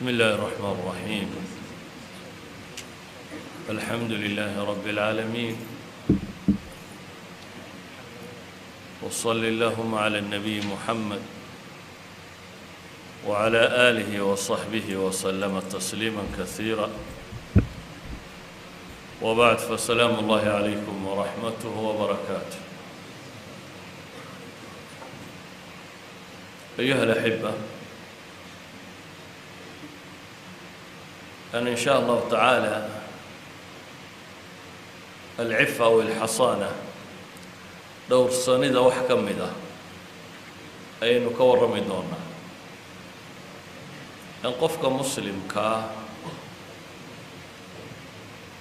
بسم الله الرحمن الرحيم. الحمد لله رب العالمين، وصل اللهم على النبي محمد وعلى آله وصحبه وسلم تسليما كثيرا. وبعد، فسلام الله عليكم ورحمته وبركاته. أيها الأحبة، أن إن شاء الله تعالى العفة والحصانة dhowrsanida wax ka mid ah ayaynu ka warrami doonaa. In qofka muslimkaa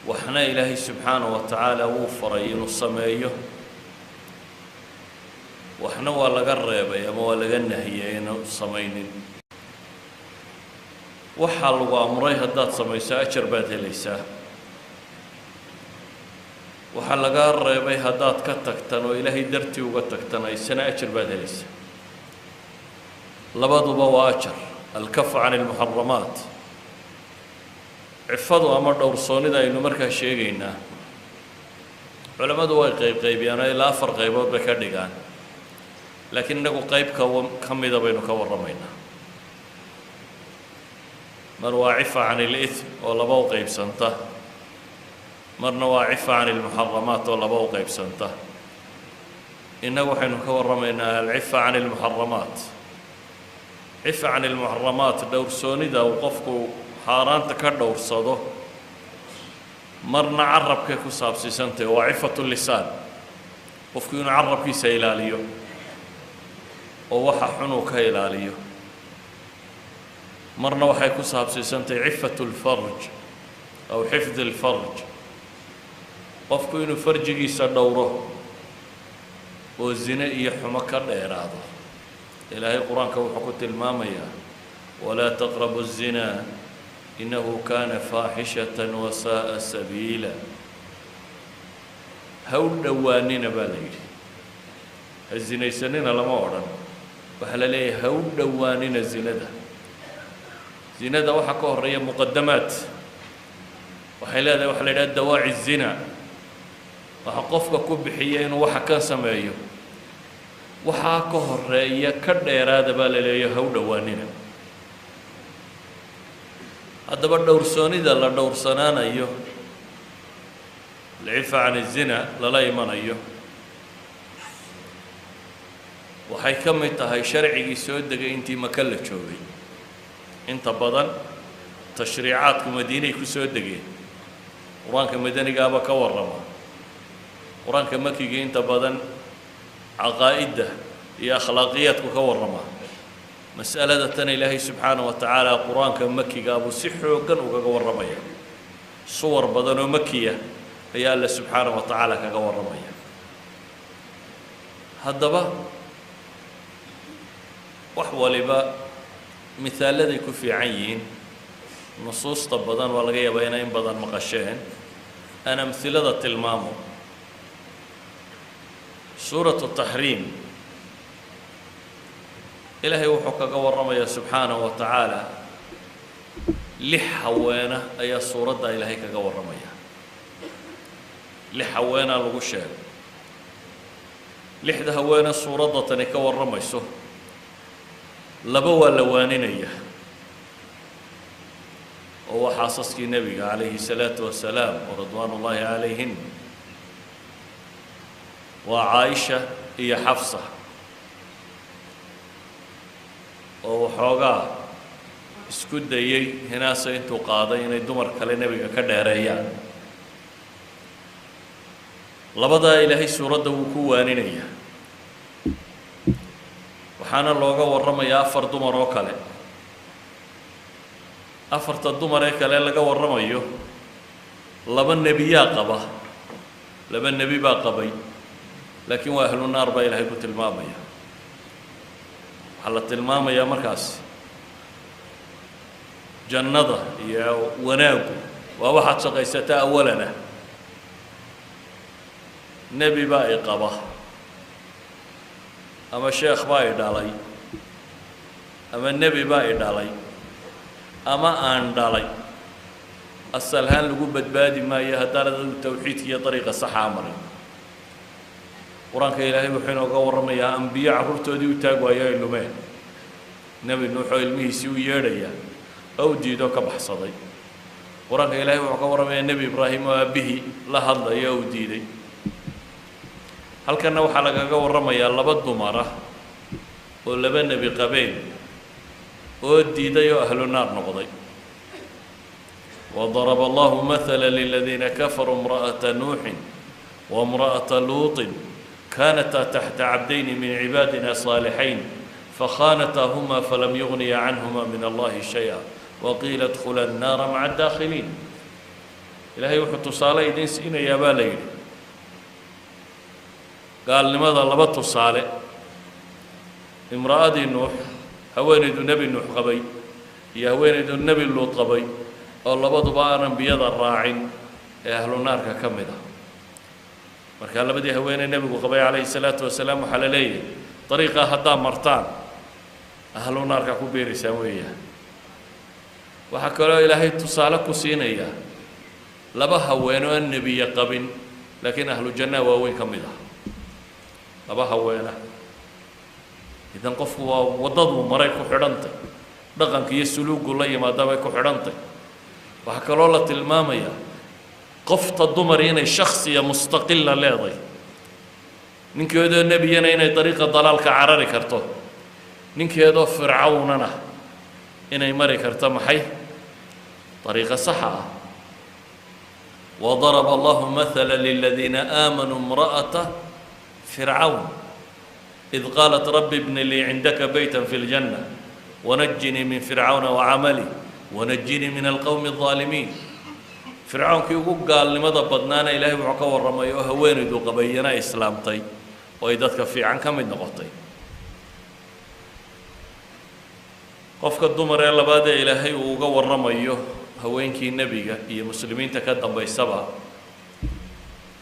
waxna Ilaahay subxaanaه wa tacaala wuu faray inuu sameeyo, waxna waa laga reebay ama waa laga nahiyey inuu samaynin. Waxaa lagu amray haddaad samayso ajar baad helaysaa, waxaa lagaa reebay haddaad ka tagtan oo Ilaahay dartii uga tagtan isana ajar baad helaysaa. Labaduba waa ajar. Alkafu can ilmuxaramaat, cifadu ama dhowrsoonida aynu markaa sheegaynaa, culammadu way qaybqaybiyaan oo ilaa 4 qaybood bay ka dhigaan, laakiin innagu qayb ka mida baynu ka warramaynaa. Mar waa cifa can ilithm oo laba u qaybsanta, marna waa cifa can ilmuxaramaat oo laba u qaybsanta. Innagu waxaynu ka warramaynaa alcifa can ilmuxaramaat. Cifa can ilmuxaramaat, dhowrsoonida uu qofku xaaraanta ka dhowrsado, marna carabkay ku saabsiisantahy, waa cifatu lisaan, qofku inuu carabkiisa ilaaliyo oo waxa xun uu ka ilaaliyo. Marna waxay ku saabsiisantahay cifatu lfarj aw xifd alfarj, qofku inuu farjigiisa dhowro oo zine iyo xumo ka dheeraado. Ilaahay qur-aanka wuxuu ku tilmaamayaa: walaa taqrabu الzina inahu kana faaxishata wasaءa sabiila. Ha u dhowaanina baa la yidhi, ha zinaysanina lama odhan, waxaa la leeyahay ha u dhowaanina zinada. Zinada waxaa ka horeeya muqadamaat, waxay leedahay waxa la yidhaha dawaaci zina, waxa qofka ku bixiya inuu waxa kan sameeyo. Waxaa ka horeeya ka dheeraada baa la leeyahay, ha u dhowaanina. Haddaba dhowrsoonida la dhowrsanaanayo, alcifa can izina lala imanayo, waxay ka mid tahay sharcigii soo degay intii Maka la joogay. Inta badan tashriicaadku Madiinay ku soo degeen, qur-aanka madanigaaba ka warrama. Qur-aanka makiga inta badan caqaa'idda iyo akhlaaqiyaadku ka warrama. Mas'alada tan Ilaahay subxaanaه wa tacaala qur-aanka makigaa buu si xooggan ugaga warramaya. Suwar badan oo makiya ayaa Alle subxaanaه wa tacaala kaga warramaya. Haddaba wax waliba mihaaladay ku fiican yihiin. Nusuusta badan waa laga yaabaa inay in badan maqasheen, aan amhilada tilmaamo. Suuratu Taxriim Ilaahay wuxuu kaga warramayaa subxaanaه wa tacaala 6 haweena ayaa suuradda Ilaahay kaga warramaya. 6 haweenaa lagu sheegay. 6da haweene suuradda tani ka warramayso, 2 waa la waaninaya oo waa xaasaskii Nebiga calayhi الsalaatu wasalaam wa ridwaan ullaahi calayhin, waa Caaisha iyo Xafsa, oo waxoogaa isku dayey hinaasa intuu qaaday inay dumar kale Nebiga ka dheereeyaan. Labadaa Ilaahay suuradda wuu ku waaninayaa. Waxaana looga warramayaa 4 dumar oo kale. 4ta dumar ee kale laga warramayo, 2 nebiyaa qaba, 2 nebi baa qabay, laakiin waa ahlu naar baa Ilaahay ku tilmaamaya. Waxaa la tilmaamayaa markaas jannada iyo wanaaggu waa waxaad shaqaysataa awalana. Nebi baa i qaba ama sheekh baa i dhalay ama nebi baa i dhalay, Ama aan dhalay asalhaan lagu badbaadi maayo haddaanad adigu tawxiidka iyo dariiqa saxaa marin. Qur-aanka Ilaahay wuxuu inooga warramayaa ambiyo carruurtoodii u taag waayo ay lumeen. Nebi Nuux oo ilmihiisii u yeedhaya oo u diidoo ka baxsaday. Qur-aanka Ilaahay wuxuu ka warramayaa Nebi Ibraahim oo aabbihii la hadlaya oo u diiday. Halkanna waxaa lagaga warramayaa laba dumar ah oo laba nebi qabeen oo diiday oo ahlu naar noqday. وضرب الله مثلا للذين كفروا امرأة نوح وامرأة لوط كانتا تحت عبدين من عبادنا صالحين فخانتاهما فلم يغنيا عنهما من الله شيئا وقيل ادخلا النار مع الداخلين. Ilaahay wuxuu tusaale idiin siinayaa baa la yidhi gaalnimada laba tusaale: imra'adii Nuux, haweenaydu Nebi Nuux qabay, iyo haweenaydu Nebi Luud qabay, oo labaduba aan ambiyada raacin ee ahlu naarka ka mid ah. Markaa labadii haweeney nebigu qabay calayhi salaatu wasalaam waxaa la leeyahay dariiqaa haddaa martaan ahlu naarka ku biiraysaan weeyaan. Waxaa kaloo Ilaahay tusaale ku siinayaa laba haween oo aan nebiye qabin laakiin ahlu jannaa waaweyn ka mid ah, laba haweena. Idan qofku waa waddaduu maray ku xidhantay, dhaqanka iyo suluugu la yimaada bay ku xidhantay. Waxaa kaloo la tilmaamayaa qofta dumar inay shaksiya mustaqila leeday, ninkeedoo nebiyana inay dariiqa dalaalka carari karto, ninkeedoo fircawnana inay mari karto maxay dariiqa saxa ah. وضرب الله مثلا للذين آمنوا امرأة فرعون إذ قالت رب ابن لي عندك بيتا في الجنة ونجني من فرعون وعمله ونجني من القوم الظالمين. Fircawnkii ugu gaalnimada badnaana Ilaahay wuxuu ka warramay oo haweenaydu qabayana islaamtay oo ay dadka fiican ka mid noqotay. Qofka dumar ee labaad ee Ilaahay uu uga warramayo haweenkii nebiga iyo muslimiinta ka dambaysaba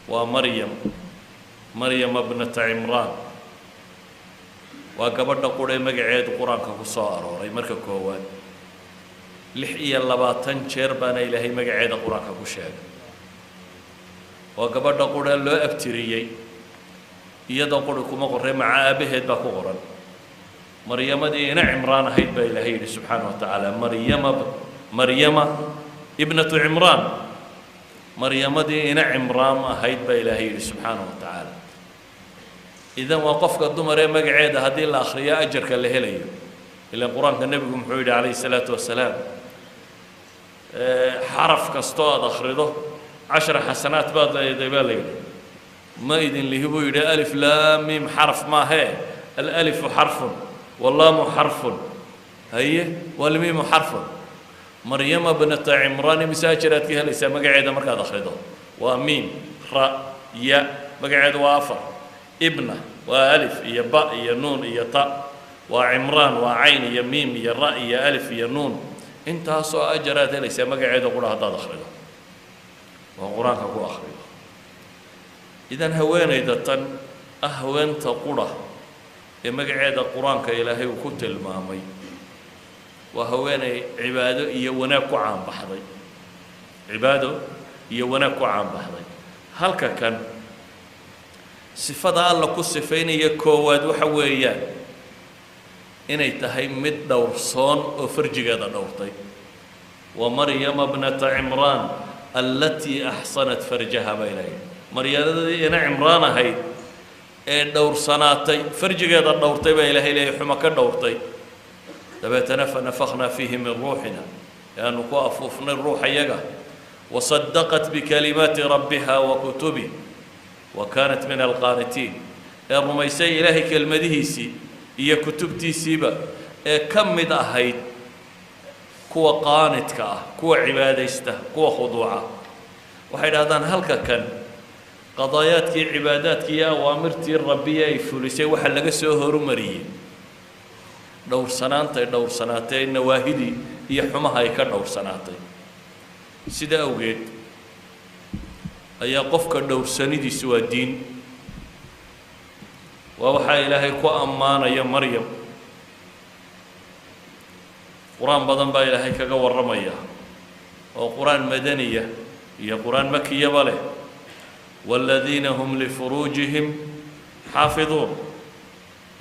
waa Maryam, Maryama bnata Cimraan. Waa gabadha qudhee magaceedu qur-aanka ku soo arooray marka koowaad, 26 jeer baana Ilaahay magaceeda qur-aanka ku sheegay. Waa gabadha qudhee loo abtiriyey, iyadoo quri kuma qorray, maca aabaheed baa ku qoran. Maryamadii ina Cimraan ahayd baa Ilaahay yidhi subxaana wa tacaala, Maryama, Maryama ibnatu Cimraan. Maryamadii ina Cimraan ahayd baa Ilaahay yidhi subxaana wa tacaala. Idan waa qofka dumar ee magaceeda haddii la akhriyo ajarka la helayo. Ilaan qur-aanka nebigu muxuu yidhi calayhi salaatu wasalaam? Xaraf kastoo aada akhrido 10 xasanaat baad leedahay baa la yidhi. Ma idin lihi buu yidhi alif laam miim xaraf maahee, alalifu xarfun wallaamu xarfun haye walmiimu xarfun. Maryama bnata Cimraan imise ajar aad ka helaysaa magaceeda markaad akhrido? Waa miim ra ya, magaceedu waa afar. Ibna waa alif iyo ba iyo nuun iyo ta. Waa Cimraan, waa cayn iyo miim iyo ra iyo alif iyo nuun. Intaasoo ajar aad helaysaa magaceeda qura haddaad akhrido, waa qur-aanka ku akhrido. Idan haweenayda tan ah haweenta qura ee magaceeda qur-aanka Ilaahay uu ku tilmaamay waa haweenay cibaado iyo wanaag ku caanbaxday, cibaado iyo wanaag ku caanbaxday. Halka kan sifada Alla ku sifaynaya koowaad waxa weeyaan inay tahay mid dhowrsoon oo farjigeeda dhowrtay. Wa Maryama bnata Cimraan allatii axsanat farjaha baa Ilaahay. Maryamadii ina Cimraan ahayd ee dhowrsanaatay, farjigeeda dhowrtay baa Ilaahay leeyahay, xumo ka dhowrtay. Dabeetana fanafakhnaa fiihi min ruuxina, ee aanu ku afuufnay ruuxa yaga. Wasadaqat bikalimaati rabbiha wa kutubih wa kaanat min alqaanitiin, ee rumaysay Ilaahay kelmadihiisii iyo kutubtiisiiba, ee ka mid ahayd kuwa qaanidka ah, kuwa cibaadaysta, kuwa khuduuca. Waxay dhahdaan halka kan qadaayaadkii cibaadaadkii iyo awaamirtii rabbiya ay fulisay waxaa laga soo horumariyey dhowrsanaantay dhowrsanaatay nawaahidii iyo xumaha ay ka dhowrsanaatay. Sida awgeed ayaa qofka dhowrsanidiisu waa diin, waa waxaa Ilaahay ku ammaanaya Maryam. Qur-aan badan baa Ilaahay kaga warramaya, oo qur-aan madaniya iyo qur-aan makiyaba leh. Waaladiina hum lifuruujihim xaafiduun.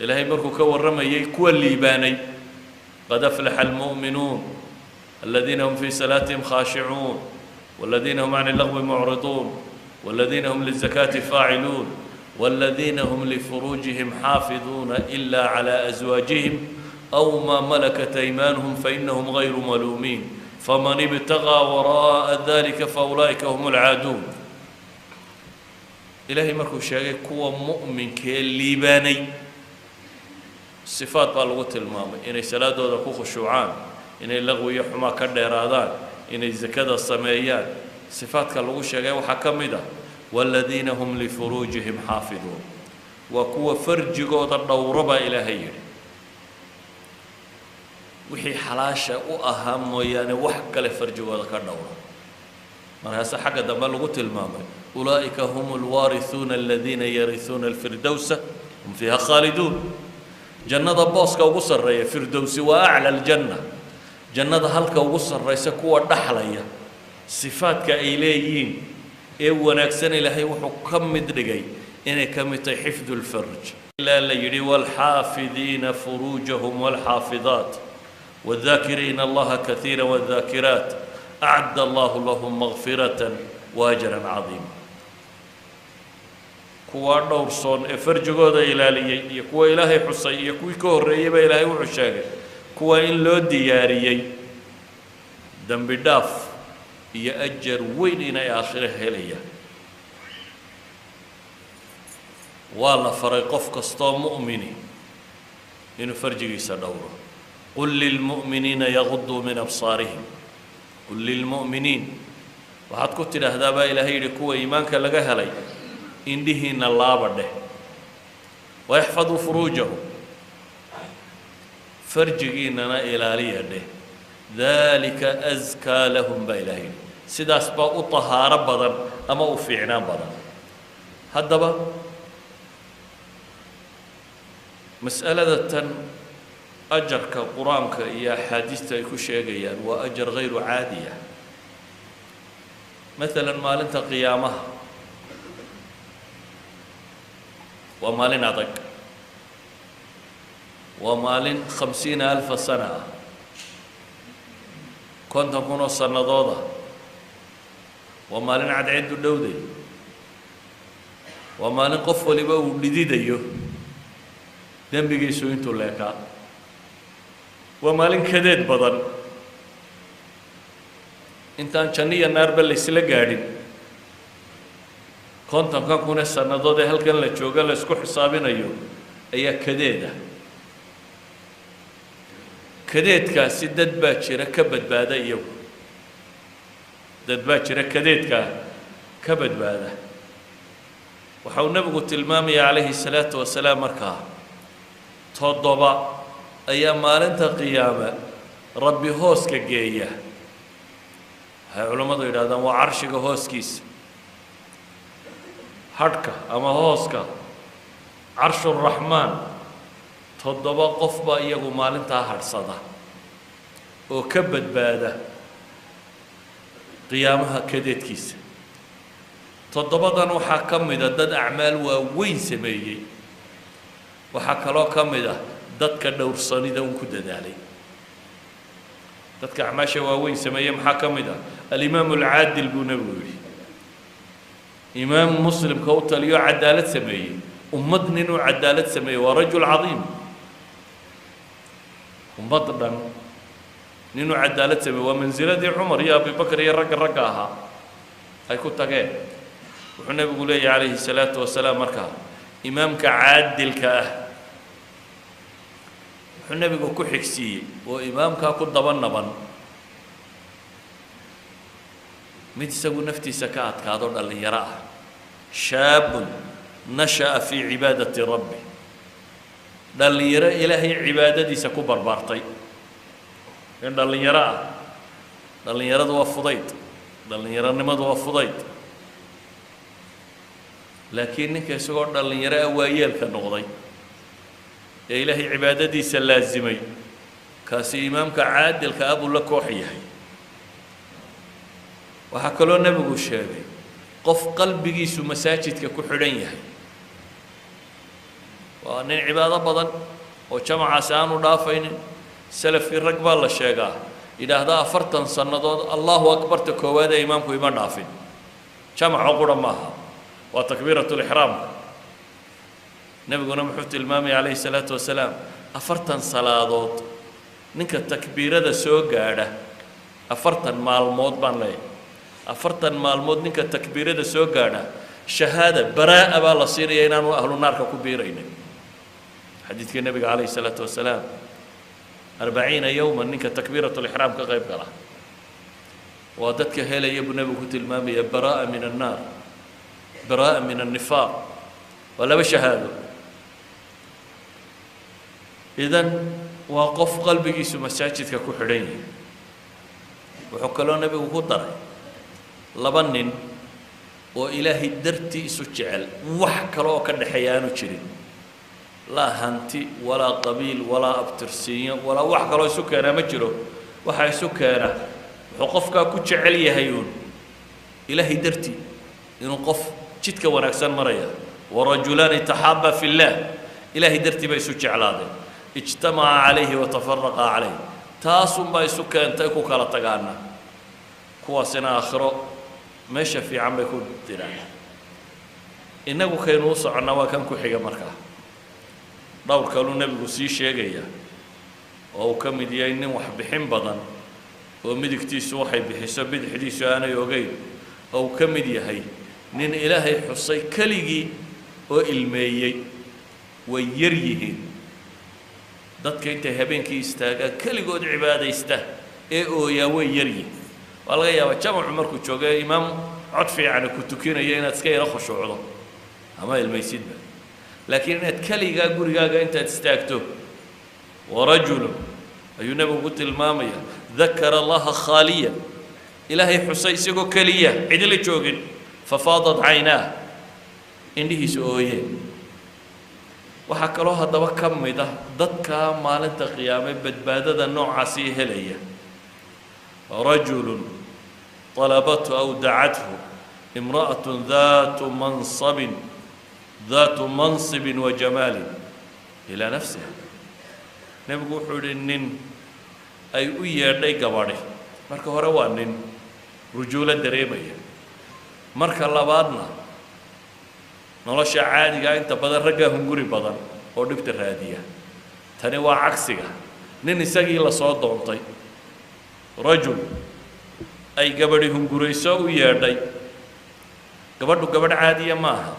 Ilaahay markuu ka warramayay kuwa liibaanay, qad aflaxa almu'minuun aladiina hum fii salaatihim khaashicuun waladiina hum can illagwi mucriduun waladiina hum lizakaati faaciluun waladiina hum lifuruujihim xaafiduuna ila calى aswaajihim aw maa malakat aymaanuhum fainahum gayru maluumiin faman ibtagىa waraa'a dalika faulaa'ika hum alcaaduun. Ilaahay markuu sheegay kuwa mu'minkee liibaanay, sifaat baa lagu tilmaamay: inay salaadooda ku khushuucaan, inay laqwi iyo xumaa ka dheeraadaan, inay zakada sameeyaan. Sifaadka lagu sheegay waxaa ka mid ah waaladiina hum lifuruujihim xaafiduun, waa kuwa farjigooda dhowro baa Ilaahay yidhi, wixii xalaasha u ahaa mooyaane wax kale farjigooda ka dhowra. Markaase xagga dambe lagu tilmaamay ulaa'ika hum alwaarihuuna aladiina yarihuuna alfirdowsa hum fiiha khaaliduun. Jannada booska ugu sarreeya, firdowsi waa acla aljanna, jannada halka ugu sarraysa kuwa dhaxlaya, sifaadka ay leeyihiin ee wanaagsan Ilaahay wuxuu ka mid dhigay inay ka mid tahay xifdu lfarj. Ilaa la yidhi waalxaafidiina furuujahum waalxaafidaat wاdhaakiriina allaha kaiira wاdhaakiraat acadda allahu lahum makfirata waajran cadiima. Kuwaa dhowrsoon ee farjigooda ilaaliyey iyo kuwa Ilaahay xusay iyo kuwii ka horreeyey baa Ilaahay wuxuu sheegay kuwa in loo diyaariyey dembi dhaaf iyo ajar weyn inay aakhiro helayaan. Waa la faray qof kastoo mu'mini inuu farjigiisa dhowro. Qul lilmu'miniina yaguduu min absaarihim. Qul lilmu'miniin, waxaad ku tidhaahdaa baa Ilaahay yidhi kuwa iimaanka laga helay, indhihiina laaba dheh, wayaxfaduu furuujahum, farjigiinana ilaaliya dheh. Dalika askaa lahum baa Ilahay yidhi, sidaas baa u tahaaro badan ama u fiicnaan badan. Haddaba mas'alada tan ajarka qur-aanka iyo axaadiista ay ku sheegayaan waa ajar hayru caadiya. Maalan maalinta qiyaamaha waa maalin adag, waa maalin 50,000 sana ah, 50,000 oo sannadooda, waa maalin cadceeddu dhowday, waa maalin qof waliba uu dhididayo dembigiisu intuu leekaa, waa maalin kadeed badan intaan janno iyo naarba laysla gaadhin. 50-kan kun ee sannadood ee halkan la jooga la isku xisaabinayo ayaa kadeed ah. Kadeedkaasi dad baa jira ka badbaada iyagu, dad baa jira kadeedkaa ka badbaada. Waxa uu nebigu tilmaamaya calayhi salaatu wasalaam markaa 7 ayaa maalinta qiyaame Rabbi hooska geeya. Waxay culammadu yidhahdaan waa carshiga hooskiisa, hadhka ama hooska carshuraxmaan. 7 qof baa iyagu maalintaa hadhsada oo ka badbaada qiyaamaha kadeedkiisa. 7-dan waxaa ka mida dad acmaal waaweyn sameeyey, waxaa kaloo ka mid ah dadka dhowrsanida un ku dadaalay. Dadka acmaasha waaweyn sameeyey maxaa ka mid ah? Alimaamu alcaadil buu nebigu yidhi, imaam muslimka u taliyo cadaalad sameeyey, ummad ninuu cadaalad sameeyey waa rajul cadiim. Ummad dhan ninuu cadaalad sameeyey waa mansiladii Cumar iyo Abibakr iyo ragga ahaa ay ku tageen. Wuxuu nebigu leeyahy calayhi salaatu wasalaam markaa imaamka caadilka ah wuxuu nebigu ku xigsiiyey oo imaamkaa ku daba naban mid isagu naftiisa ka adkaado, dhallinyaro ah, shaabun nasha'a fii cibaadati rabbi, dhallinyaro Ilaahay cibaadadiisa ku barbaartay. In dhallinyaro ah, dhallinyaradu waa fudayd, dhallinyaronimadu waa fudayd, laakiin ninka isagoo dhallinyaro ah waayeelka noqday ee Ilaahay cibaadadiisa laasimay, Kaasi imaamka caadilka ah buu la koox yahay. Waxaa kaloo nebigu sheegay qof qalbigiisu masaajidka ku xidhan yahay, waa nin cibaado badan oo jamacaasi aanu dhaafaynin. Salafkii rag baa la sheegaa yidhaahdaa 40 sannadood Allahu akbarta koowaad ee imaamku ima dhaafin. Jamaco qura maaha, waa takbiiratulixraamka. Nebiguna muxuu tilmaamaya calayhi salaatu wasalaam? 40 salaadood ninka takbiirada soo gaadha, 40 maalmood baan leeyahay, 40 maalmood ninka takbiirada soo gaadha, shahaada baraa'a baa la siinaya inaanu ahlu naarka ku biiraynin. Xadiidkii nebiga calayhi salaatu wasalaam, 40 yowman ninka takbiiratulixraam ka qayb gala waa dadka helaya buu nebigu ku tilmaamaya baraa'a min annaar, baraa'a min annifaaq. Waa laba shahaado. Idan waa qof qalbigiisu masaajidka ku xidhan yahay. Wuxuu kaloo nebigu ku daray laba nin oo Ilaahay dartii isu jecel, wax kale oo ka dhexeeya aanu jirin, laa hanti walaa qabiil walaa abtirsiinyo walaa wax kaloo isu keenaa ma jiro. Waxaa isu keena wuxuu qofkaa ku jecel yahay uun Ilaahay dartii, inuu qof jidka wanaagsan maraya. Warajulaani taxaaba fi llah, Ilaahay dartii bay isu jeclaadeen, ijtamaca calayhi watafaraqa calayh, taasunbaa isu keentay ku kala tagaana. Kuwaasina aakhiro meesha fiican bay ku diraan. Innagu kaynu u soconnaa waa kan ku xiga. Markaa dhowr kaluu nebigu sii sheegaya oo uu ka mid yahay nin wax bixin badan oo midigtiisu waxay bixiso bidixdiisu aanay ogeyn, oo uu ka mid yahay nin Ilaahay xusay keligii oo ilmeeyey. Way yar yihiin dadka intay habeenkii istaagaan keligood cibaadaysta ee ooyaa, way yar yihiin. Waa laga yaabaa jamacu markuu joogo ee imaam cod fiicana ku tukinayo inaad iska yaro khushuucdo ama ilmaysidba, laakiin inaad keligaa gurigaaga intaad istaagto. Warajulun ayuu nebigu ku tilmaamaya dakara Allaha khaaliyan, Ilaahay xusay isagoo keliya, cidila joogin, fafaadat caynaah, indhihiisu ooyeen. Waxaa kaloo haddaba ka mid ah dadkaa maalinta qiyaame badbaadada noocaasii helaya rajulun طalabathu aw dacathu imra'aة daatu mansabin, daatu mansibin wa jamaalin ilaa nafsiha. Nebigu wuxuu yihi nin ay u yeedhay gabadhi. Marka hore waa nin rujuulo dareemaya, marka labaadna nolosha caadigaa inta badan raggaa hunguri badan oo dhibta raadiya. Tani waa cagsiga, nin isagii lasoo doontay, rajul ay gabadhi hungurayso u yeedhay. Gabadhu gabadh caadiya ma aha,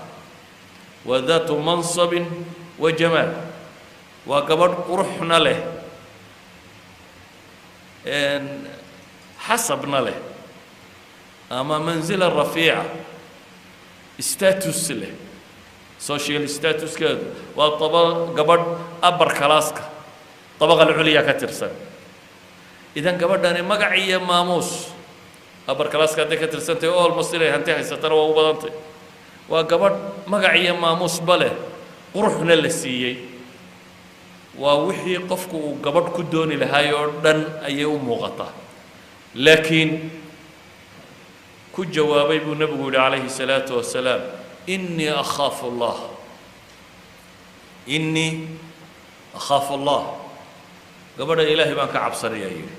waa daatu mansabin wa jamaal, waa gabadh quruxna leh, xasabna leh ama mansila rafiica, status leh, social statuskeedu waa daba gabadh upper classka, dabaqa alculya ka tirsan. Idan gabadhani magac iyo maamuus upper classka hadday ka tirsantahay, almost inay hanti haysatana waa u badantay. Waa gabadh magac iyo maamuusba leh, quruxna la siiyey. Waa wixii qofku uu gabadh ku dooni lahaay oo dhan ayay u muuqataa. Laakiin ku jawaabay buu nebigu yihi calayhi الsalaatu wasalaam: "Inii akhaafu Allah, inii akhaafu Allah." Gabadha Ilaahay baan ka cabsanayaa yidhi,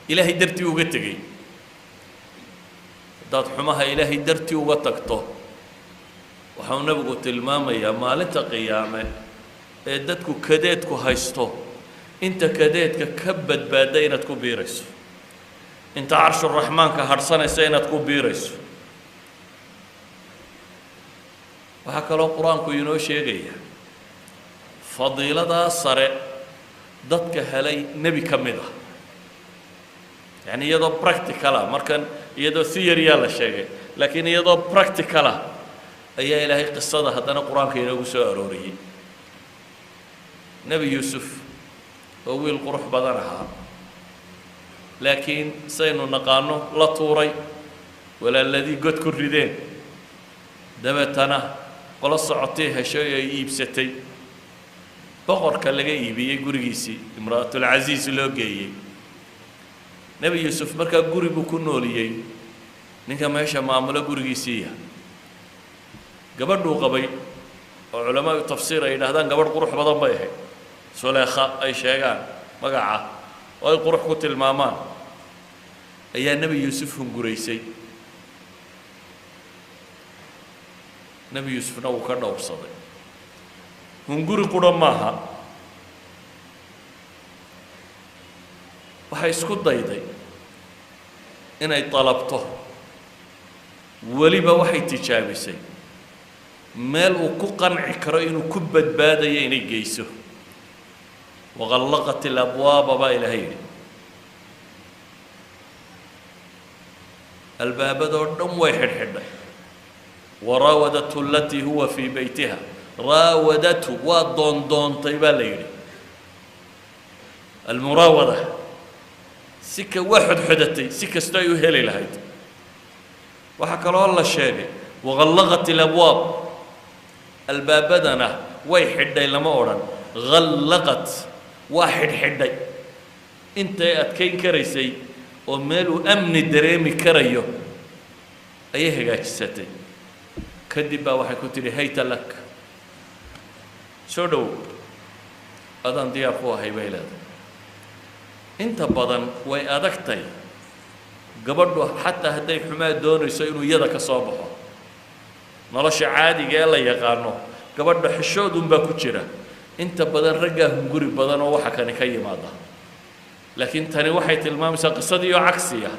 Ilaahay dartii uga tegey. Haddaad xumaha Ilaahay dartii uga tagto, waxau nebigu tilmaamayaa maalinta qiyaame ee dadku kadeedku haysto inta kadeedka ka badbaadda inaad ku biirayso, inta carshuraxmaanka hadhsanaysa inaad ku biirayso. Waxaa kaloo Qur-aanku inoo sheegaya fadiiladaa sare dadka helay nebi ka mid ah, yacni iyadoo practical ah. Markan iyadoo theory-yaa la sheegay, laakiin iyadoo practical ah ayaa Ilaahay qisada haddana Qur-aanka inoogu soo arooriyey. Nebi Yuusuf oo wiil qurux badan ahaa, laakiin saynu naqaano la tuuray, walaaladii god ku rideen, dabeetana qolo socotay heshay ay iibsatay. Boqorka laga iibiyey gurigiisii, imra'atulcasiis loo geeyey. Nebi Yuusuf markaa guri buu ku nooliyey ninka meesha maamulo gurigiisiiya. Gabadhuu qabay oo culamaau tafsiir ay yidhahdaan gabadh qurux badan bay ahayd, Suleekha ay sheegaan magaca oo ay qurux ku tilmaamaan, ayaa Nebi Yuusuf hunguraysay. Nebi Yuusufna wuu ka dhowrsaday. Hunguri qura maaha, waxay isku dayday inay dalabto, weliba waxay tijaabisay meel uu ku qanci karo inuu ku badbaadayo inay geyso. Waqallaqat ilabwaaba baa Ilaahay yidhi, albaabadoo dhan way xidhxidhay. Waraawadathu alatii huwa fii beytiha, raawadathu waa doondoontay baa la yidhi. Almuraawada si ka waa xodxodatay si kastoo ay u heli lahayd. Waxaa kaloo la sheegay waqallaqat ilabwaab, albaabadana way xidhay lama odhan, hallaqat waa xidhxidhay intay adkayn karaysay oo meel uu amni dareemi karayo ayay hagaajisatay. Kadib baa waxay ku tidhi hayta lak, soo dhowow, adaan diyaar ku ahay bay leedahay. Inta badan way adagtay gabadhu xataa hadday xumaa doonayso inuu iyada ka soo baxo. Nolosha caadiga ee la yaqaano gabadha xishoodunbaa ku jira, inta badan raggaa hunguri badan oo waxa kani ka yimaada. Laakiin tani waxay tilmaamaysaa qisadii oo cagsiya,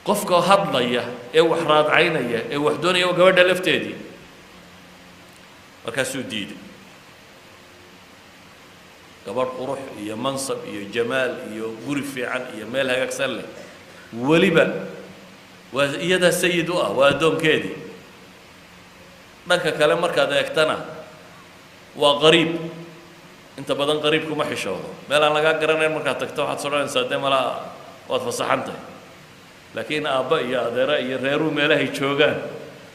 qofka hadlaya ee wax raadcaynaya ee wax doonaya waa gabadha lafteedii. Markaasuu diiday. Gabadh qurux iyo mansab iyo jamaal iyo guri fiican iyo meel hagaagsan leh, weliba waa iyadaa sayid u ah, waa addoonkeedii. Dhanka kale markaad eegtana waa qariib, inta badan qariib kuma xishoodo. Meel aan lagaa garanayn markaad tagto waxaad sodhanaysaa dee malaa waad fasaxantahay, laakiin aabba iyo adeera iyo reeruu meelahay joogaan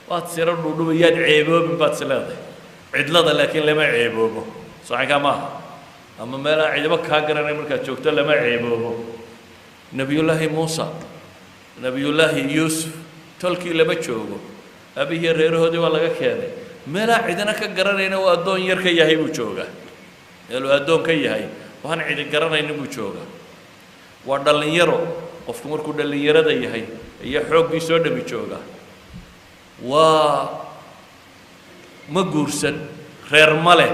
waad siro dhuudhubayaad, ceeboobin baad is leedahay. Cidlada laakiin lama ceeboobo, socankaa maaha, ama meel aan cidibo kaa garanayn markaad joogto lama ceeboobo. Nebiyullaahi Muusa, Nebiyullaahi Yuusuf tolkii lama joogo, aabihii reerahoodii waa laga keenay, meelaa cidina ka garanayna uu addoon yar ka yahay buu joogaa, meeluu addoon ka yahay waan cidi garanaynin buu joogaa. Waa dhallinyaro, qofku markuu dhallinyarada yahay ayaa xooggii soo dhami joogaa. Waa ma guursan, reer ma leh,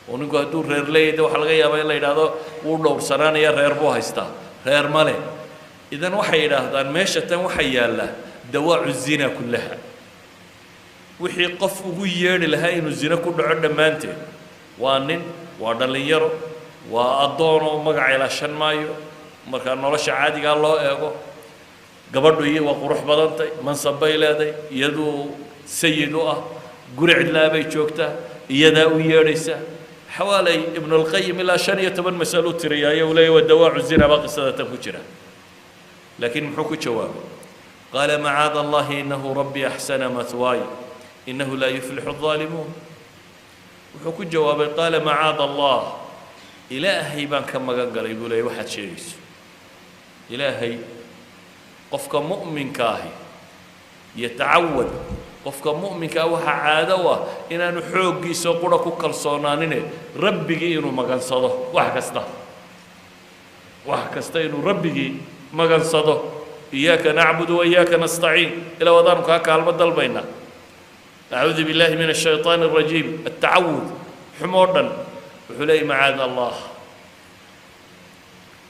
oo ninku hadduu reer leeyahy de waxaa laga yaabaa in la yidhaahdo wuu dhowrsanaanaya, reer buu haystaa, reer ma leh. Idan waxay yidhaahdaan meesha tan waxaa yaalla dawaacu zina kullaha, wixii qof ugu yeedhi lahaa inuu zino ku dhaco dhammaanteed. Waa nin, waa dhallinyaro, waa addoonoo magaca ilaashan maayo markaa nolosha caadigaa loo eego. Gabadhu iyo waa qurux badantay, mansab bay leedahay, iyaduu sayid u ah, guri cidlaa bay joogtaa, iyadaa u yeedhaysa. Xawaalay Ibnulqayim ilaa 15 masalo u tiriyaayo uu leeyahy waa dawaacu zina baa qisada tan ku jira. Laakiin muxuu ku jawaabay? Qaala macaada Allahi inahu rabbii axsana mathwaay inahu laa yuflixu الظaalimuun. Wuxuu ku jawaabay qaala macaada Allah, Ilaahay baan ka magan galay buu leeyay waxaad sheegayso. Ilaahay, qofka mu'minka ahi yatacawad, qofka mu'minkaa waxaa caado u ah inaanu xooggiisa qura ku kalsoonaanine rabbigii inuu magansado wax kasta, wax kasta inuu rabbigii magansado. Iyaaka nacbudu wa iyaaka nastaciin, ilaa wadaanu kaa kaalmo dalbaynaa. Acuudu billahi min ashayطaan الrajiim, altacawud xumoo dhan. Wuxuu leeyay macaada Allah,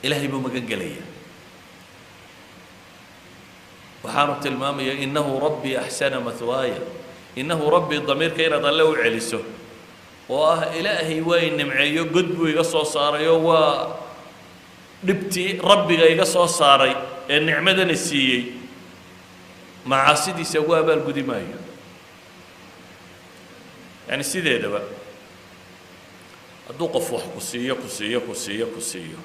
Ilaahay buu magan gelaya. Waxaanu tilmaamaya innahu rabbii axsana mathwaaya. Innahu rabbii, damiirka inaad alle u celiso oo ah Ilaahay waa i nimceeyo, god buu iga soo saarayoo waa dhibtii rabbiga iga soo saaray ee nicmadana siiyey, macaasidiisa ugu abaalgudi maayo. Yacni sideedaba hadduu qof wax ku siiyo, ku siiyo, ku siiyo, ku siiyo,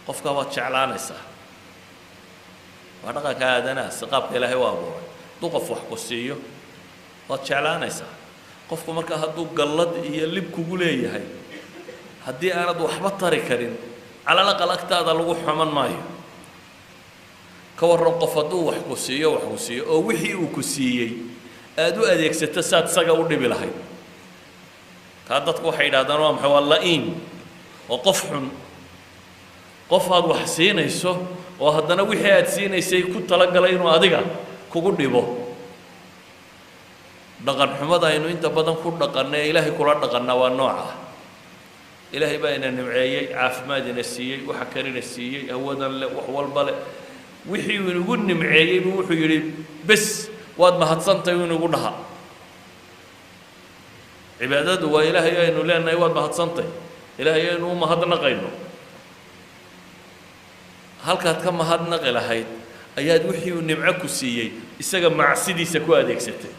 qofkaa waad jeclaanaysaa. Waa dhaqanka aadanaha, si qaabka Ilaahay u abuuray. Hadduu qof wax ku siiyo waad jeclaanaysaa. Qofku markaa hadduu gallad iyo lib kugu leeyahay, haddii aanad waxba tari karin, calal aqal agtaada lagu xuman maayo. Ka warran qof hadduu wax ku siiyo, wax ku siiyo, oo wixii uu ku siiyey aada u adeegsato saad isaga u dhibi lahayd? Kaa dadku waxay yidhahdaan waa maxay? Waa la-iim oo qof xun. Qof aad wax siinayso oo haddana wixii aad siinaysay ku talagalay inuu adiga kugu dhibo. Dhaqan xumada aynu inta badan ku dhaqanna ee Ilaahay kula dhaqannaa waa nooca. Ilaahay baa ina nimceeyey, caafimaad ina siiyey, waxa kalina siiyey, hawadan leh, wax walba leh. Wixii uu inagu nimceeyey buu wuxuu yidhi bes waad mahadsantahay uu inagu dhaha. Cibaadadu waa Ilaahay aynu leenahay waad mahadsantahay, Ilaahay aynu u mahadnaqayno. Halkaad ka mahadnaqi lahayd ayaad wixii uu nimco ku siiyey isaga macsidiisa ku adeegsatay,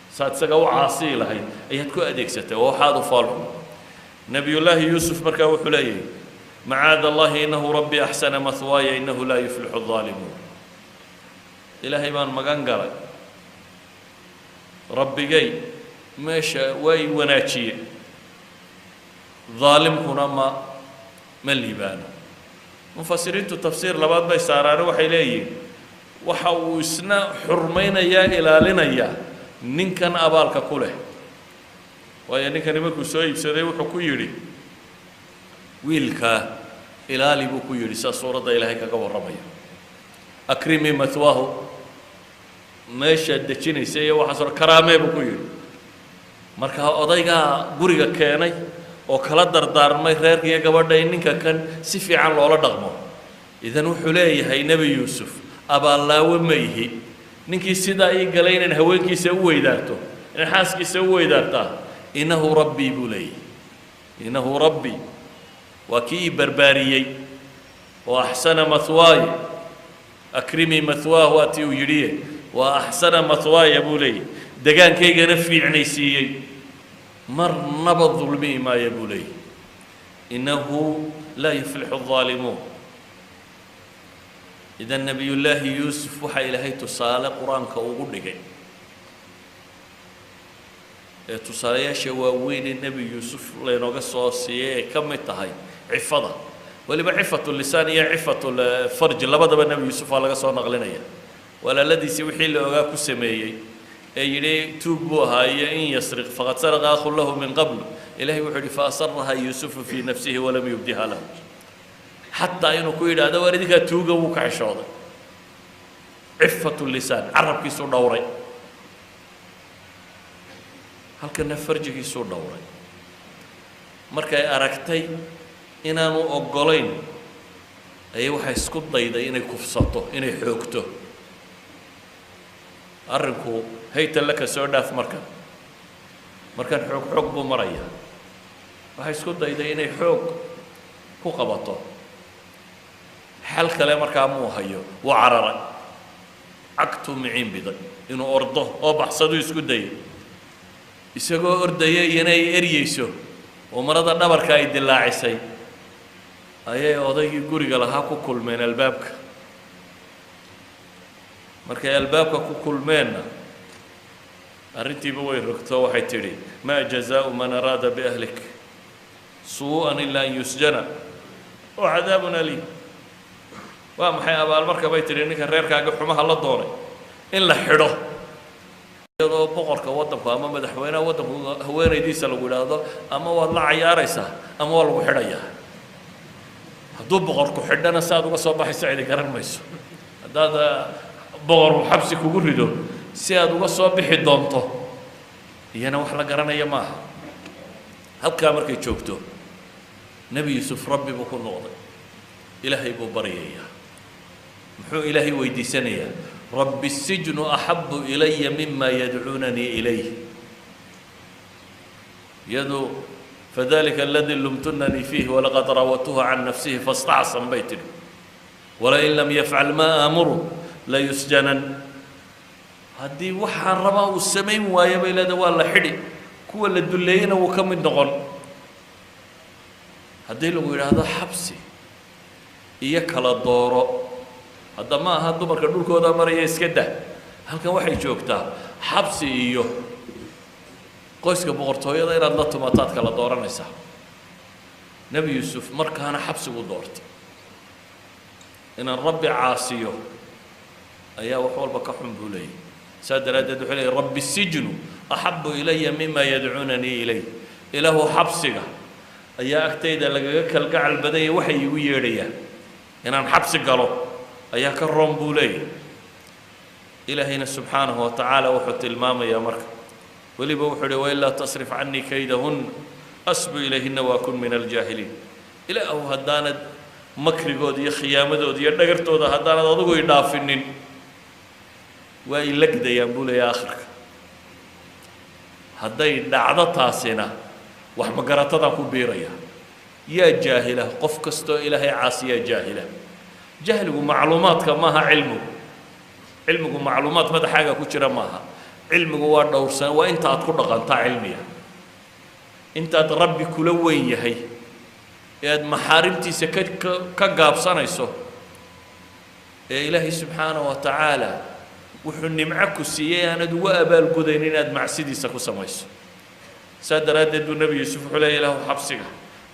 saad isaga u caasiyi lahayd ayaad ku adeegsatay. Oo waxaad u foolxun. Nabiyullaahi Yuusuf markaa wuxuu leeyahay macaada Allahi innahu rabbi axsana mahwaaya innahu laa yuflixu الظaalimuun. Ilaahay baan magan galay, Rabbigay meesha way wanaajiye, daalimkuna ma liibaano. Mufasiriintu tafsiir labaad bay saaraane, waxay leeyihiin waxa uu isna xurmaynayaa, ilaalinayaa ninkan abaalka ku leh, waayo ninkani markuu soo iibsaday wuxuu ku yidhi wiilkaa ilaali buu ku yidhi. Saa suuradda Ilaahay kaga warramaya, akrimii mathwaahu, meeshaad dejinaysa iyo waxaas or karaamee buu ku yidhi. Marka odaygaa guriga keenay oo kala dardaarmay reerka iyo gabadha in ninka kan si fiican loola dhaqmo. Idan wuxuu leeyahay Nebi Yuusuf, abaallaawe ma ihi ninkii sidaa ii galay inaan haweenkiisa u weydaarto, inaan xaaskiisa u weydaartaa. Innahu rabbii buu leeyahay, innahu rabbii, waa kii ii barbaariyey oo axsana mathwaaya. Akrimii mathwaah waa tii uu yidhiye, waa axsana mathwaaya buu leeyahy, degaankaygana fiicnaysiiyey, marnaba dulmi'i maayo buu leeyahy. Innahu laa yuflixu الظaalimuun. Idan Nebiyullaahi Yuusuf waxaa Ilaahay tusaale Qur-aanka ugu dhigay ee tusaalayaasha waaweyn ee Nebi Yuusuf laynooga soo siiyey ay ka mid tahay cifada, weliba cifatu lisaan iyo cifatu farj labadaba Nebi Yuusuf waa laga soo naqlinaya. Walaaladiisii wixii la ogaa ku sameeyey ee yidhi tuug buu ahaa iyo in yasriq faqad saraqa akhun lahu min qabl, Ilahay wuxuu yidhi faasaraha Yuusufu fii nafsihi walam yubdiha lahu. Xataa inuu ku yidhaahdo waar idinkaa tuuga wuu ka xishooday. Cifatu lisaan, carabkiisuu dhowray, halkana farjigiisuu dhowray. Markay aragtay inaanu oggolayn ayay waxay isku dayday inay kufsato, inay xoogto. Arrinku hayta laka soo dhaaf, markan xoog xoog buu maraya. Waxay isku dayday inay xoog ku qabato. Xal kale markaa muu hayo, wuu cararay, cagtuu miciin biday inuu ordo oo baxsaduu isku dayay. Isagoo ordaya iyana ay eryeyso oo marada dhabarka ay dilaacisay ayay odaygii guriga lahaa ku kulmeen albaabka. Markay albaabka ku kulmeenna arrintiiba way rogto. Waxay tidhi maa jazaau man araada biahlik suu'an ilaa an yusjana oo cadaabun aliim. Waa maxay abaalmarka, bay tidhi, ninka reerkaaga xumaha la doonay? In la xidho. Iyadoo boqorka waddanku ama madaxweynaha waddanku haweenaydiisa lagu idhaahdo ama waad la cayaaraysaa ama waa lagu xidhayaa. Hadduu boqorku xidhana si aad uga soo baxayso cidi garan mayso. Haddaad boqor uu xabsi kugu rido, si aad uga soo bixi doonto iyana wax la garanaya maaha. Halkaa markay joogto Nebi Yuusuf Rabbi buu ku noqday, Ilaahay buu baryayaa. Muxuu Ilaahay weydiisanayaa? Rabbi sijnu axabu ilaya mima yadcuunanii ilayh. Iyadu fadalika aladi lumtunanii fiih walaqad raawatuhu can nafsihi faاstacsan bay tidhi, walain lam yafcal maa aamuru layusjanan. Haddii waxaan rabaa uu samayn waayo, bay leedahay, waa la xidhi, kuwa la dulleeyeyna wuu ka mid noqon. Haddii lagu yidhaahdo xabsi iyo kala dooro, hadda ma aha dumarka dhulkooda maraya, iska dah. Halkan waxay joogtaa xabsi iyo Qoyska boqortooyada inaad la tumataad kala dooranaysaa. Nebi Yuusuf markaana xabsigu doortay. Inaan Rabbi caasiyo ayaa wax walba ka xun buu leeyahy. Saa daraaddeed wuxuu leeyay: "Rabbi sijnu axabu ilaya mima yadcuunanii ilayh." Ilaahu, xabsiga ayaa agtayda lagaga kalgacal badanya waxay iigu yeedhayaan. Inaan xabsi galo ayaa ka roon buu leeyahy. Ilaahayna subxaanahu wa tacaala wuxuu tilmaamayaa marka weliba wuxuu uhi: "Wailaa tasrif canii kaydahun asbu ilayhina waakun min aljaahiliin." Ilaahu, haddaanad makrigooda iyo khiyaamadooda iyo dhagartooda haddaanad adigu i dhaafinin, waa i legdayaan buu leeyahy. Akhirka hadday dhacdo taasina, wax magaratadaan ku biiraya. Yaa jaahila? Qof kastoo Ilaahay caasiyaa jaahila. Jahligu macluumaadka maaha. Cilmigu, cilmigu macluumaad madaxaaga ku jira maaha. Cilmigu waa dhowrsan, waa inta aad ku dhaqantaa cilmiga, intaad Rabbi kula weyn yahay ee aad maxaarimtiisa ka gaabsanayso, ee Ilaahay subxaanahu wa tacaala wuxuu nimco ku siiyey aanad ugu abaalgudayn inaad macsidiisa ku samayso. Saa daraaddeed buu Nebi Yuusuf wuxuu leeya: "Ilaahu, xabsiga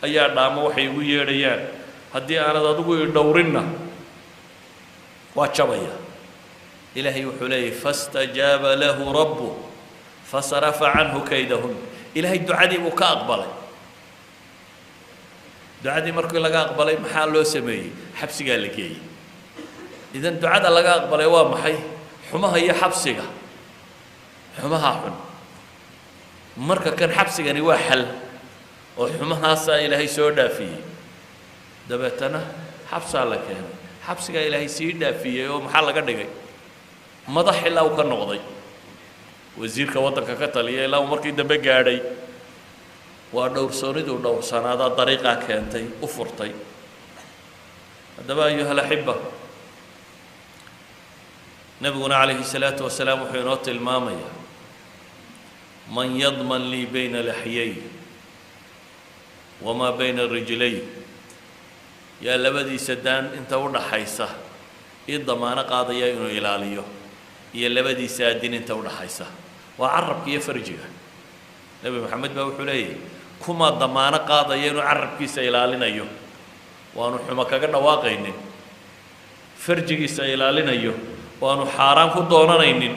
ayaa dhaamo waxay igu yeedhayaan. Haddii aanad adigu i dhowrinna, waa jabaya." Ilaahay wuxuu leeyahy: "Fastajaaba lahu rabbuh fasarafa canhu kaydahun." Ilaahay ducadii buu ka aqbalay. Ducadii markii laga aqbalay, maxaa loo sameeyey? Xabsigaa la geeyey. Idan ducada laga aqbalay waa maxay? Xumaha iyo xabsiga, xumaha xun. Marka kan xabsigani waa xal oo xumahaasaa Ilaahay soo dhaafiyey. Dabeetana xabsaa la keenay, xabsigaa Ilaahay sii dhaafiyey oo maxaa laga dhigay? Madax ilaa uu ka noqday wasiirka waddanka ka taliya, ilaa uu markii dambe gaadhay. Waa dhowrsooniduu dhowrsanaadaa dariiqaa keentay, u furtay. Haddaba, ayuha alaxiba, Nebiguna calayhi salaatu wasalaam wuxuu inoo tilmaamayaa: "Man yadman lii bayna laxyay wamaa bayna rijlay?" Yaa labadiisa daan inta u dhaxaysa ii damaano qaadaya inuu ilaaliyo, iyo labadiisa adin inta udhaxaysa? Waa carabka iyo farjiga. Nebi Maxamed baa wuxuu leeyahy: kumaa damaano qaadaya inuu carabkiisa ilaalinayo, waanu xumo kaga dhawaaqaynin, farjigiisa ilaalinayo, waanu xaaraan ku doonanaynin?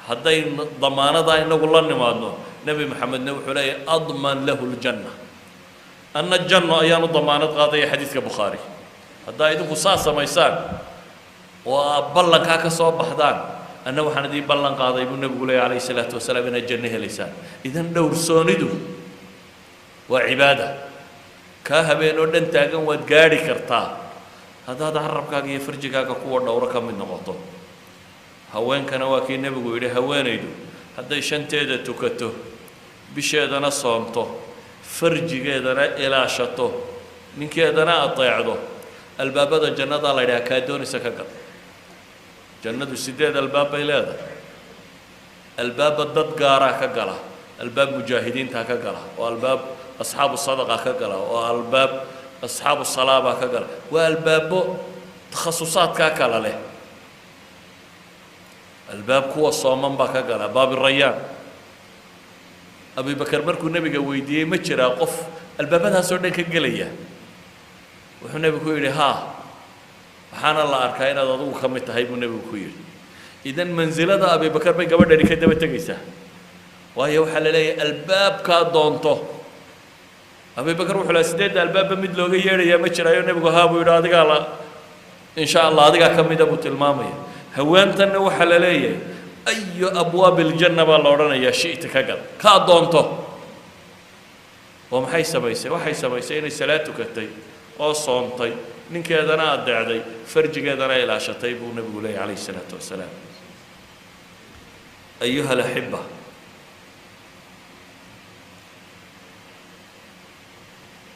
Hadday damaanadaa inagu la nimaadno, Nebi Maxamedna wuxuu leeyahy: "Adman lahu ljanna." Anna janno ayaanu damaanad qaadaya. Xadiidka Bukhaari. Haddaa idinku saa samaysaan oo aad ballankaa ka soo baxdaan, anna waxaan idiin ballan qaaday, buu Nebigu leeyahy calayhi salaatu wasalaam, inaad janno helaysaan. Idan dhowrsoonidu waa cibaada. Kaa habeen oo dhan taagan waad gaadhi kartaa haddaad carabkaaga iyo farjigaaga kuwa dhowro ka mid noqoto. Haweenkana waa kii Nebigu yidhi: haweenaydu hadday shanteeda tukato, bisheedana soonto, farjigeedana ilaashato, ninkeedana adeecdo, albaabada jannadaa la yidhaha kaa doonaysa ka gal. Jannadu 8 albaab bay leedahay. Albaabba dad gaaraa ka gala. Albaab mujaahidiintaa ka gala, oo albaab asxaabu sadaqa ka gala, oo albaab asxaabu salaabaa ka gala. Waa albaabo takhasusaadkaa kala leh. Albaab kuwa sooman baa ka gala, baab Rayaan. Abibakar markuu Nebiga weydiiyey: "Ma jiraa qof albaabadaasoo dhan ka gelaya?" wuxuu Nebigu ku yidhi: "Haa, waxaana la arkaa inaad adigu ka mid tahay," buu Nebigu ku yidhi. Idan mansilada Abibakar bay gabadhani ka daba tegaysaa, waayo waxaa la leeyahay albaabkaa doonto. Abibakar wuxuu lahaa: "Sideedda albaabba mid looga yeedhayaa ma jiraayo?" Nebigu: "Haa," buu yidhi, "adigaa la in sha Allah adigaa ka mida," buu tilmaamaya. Haweentanna waxaa la leeyahay: "Ayu abwaabi aljanna," baa la odhanayaa, "shi'ta," ka gal kaa doonto. Oo maxay samaysay? Waxay samaysay inay salaad tukatay oo soontay, ninkeedana adeecday, farjigeedana ilaashatay, buu Nebigu leeyahy calayhi salaatu wasalaam. Ayuha alaxiba,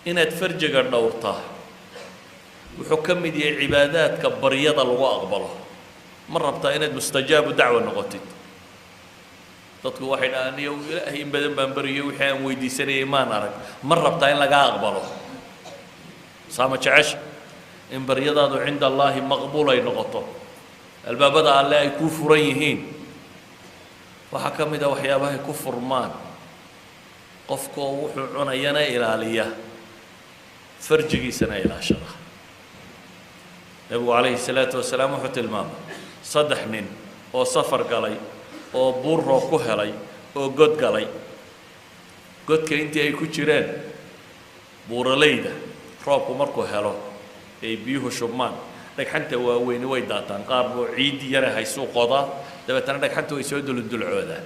inaad farjiga dhowrtaa wuxuu ka mid yahay cibaadaadka baryada lagu aqbalo. Ma rabtaa inaad mustajaabu dacwa noqotid? Dadku waxay dhahaan: "Niyow, Ilaahay in badan baan bariyay, wixii aan weydiisanayay maan arag." Ma rabtaa in lagaa aqbalo? Saama jecesha in baryadaadu cinda Allaahi maqbuul ay noqoto, albaabada Alle ay kuu furan yihiin? Waxaa ka mid a waxyaabahay ku furmaan Qofkoo wuxuu cunayana ilaaliya, farjigiisana ilaashada. Nebigu calayhi salaatu wasalaam wuxuu tilmaamay saddex nin oo safar galay oo buur roob ku helay oo god galay. Godka intii ay ku jireen buuralayda, roobku markuu helo ay biyuhu shubmaan, dhagxanta waaweyni way daataan, qaar buu ciiddii yara haysuu qodaa, dabeetana dhagxanta way soo dulundulcoodaan.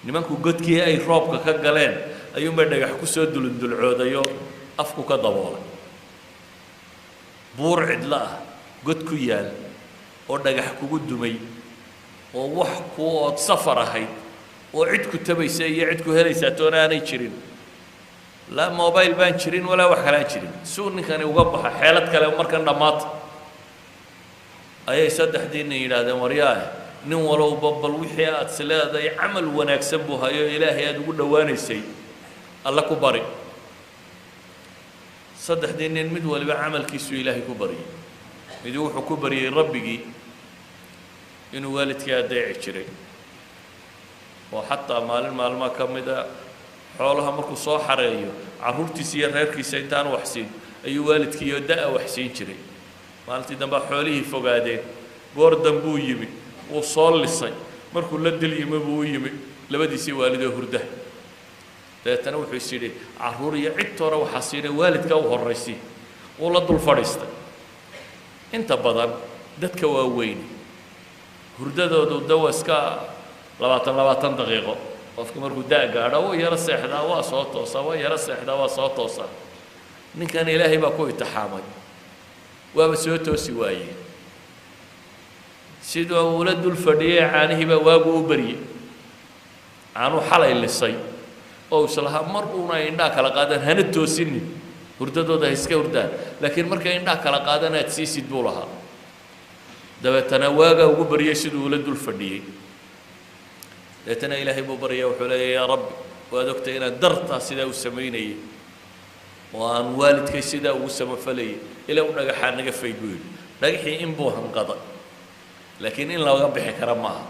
Nimanku godkii ay roobka ka galeen ayuunbay dhagax ku soo dulundulcoodayo, afku ka daboolay. Buur cidlo ah god ku yaal oo dhagax kugu dumay oo wax ku ood safar ahayd oo cid ku tabaysa iyo cid ku helaysaa toona aanay jirin, laa mobile baan jirin walaa wax kalaan jirin, suu ninkani uga baxa xeelad kale markan dhammaata ayay saddexdii nin yidhaahdeen: "Waryaah, nin walowba bal wixii aad is leedahay camal wanaagsan buu hayo, Ilaahay aada ugu dhowaanaysay, Alle ku bari." Saddexdii nin mid waliba camalkiisuu Ilaahay ku baryay. Midi wuxuu ku baryey Rabbigii inuu waalidkii addeeci jiray, oo xataa maalin maalmaha ka mida xoolaha markuu soo xareeyo carruurtiisa iyo reerkiisa intaan wax siin ayuu waalidkiiyo da-a wax siin jiray. Maalintii dambea xoolihii fogaadeen, goor dambuu yimi, wuu soo lisay. Markuu la dil yimi buu u yimi labadiisii waalidoo hurda. Dabeetana wuxuu is yidhi, carruur iyo cidtoona waxaa siinay waalidka u horraysi. Wuu la dul fadhiistay. Inta badan dadka waaweyni hurdadoodu da waa iska 20 20 daqiiqo. Qofku markuu da' gaadho wuu yaro seexdaa, waa soo toosaa, waa yaro seexdaa, waa soo toosaa. Ninkan Ilaahay baa ku itixaamay, waaba soo toosi waayey. Sidoo uula dul fadhiyey caanihii baa waagu u baryey. Caanuu xalay lisay oo islahaa mar uuna ay indhaha kala qaadaan hana toosinin, hurdadooda ha iska hurdaan, laakiin markay indhaha kala qaadaan aad siisid buu lahaa. Dabeetana waagaa ugu baryey siduu ula dul fadhiyey. Dabeetana Ilaahay buu baryaya, wuxuu leeya: "Yaa Rabbi, waad ogtay inaan dartaa sidaa u samaynayay oo aan waalidkay sidaa ugu samafalayay, ilaa u dhagaxaa naga fayd," buu yidhi. Dhagaxii in buu hanqaday, laakiin in looga bixi kara maaha.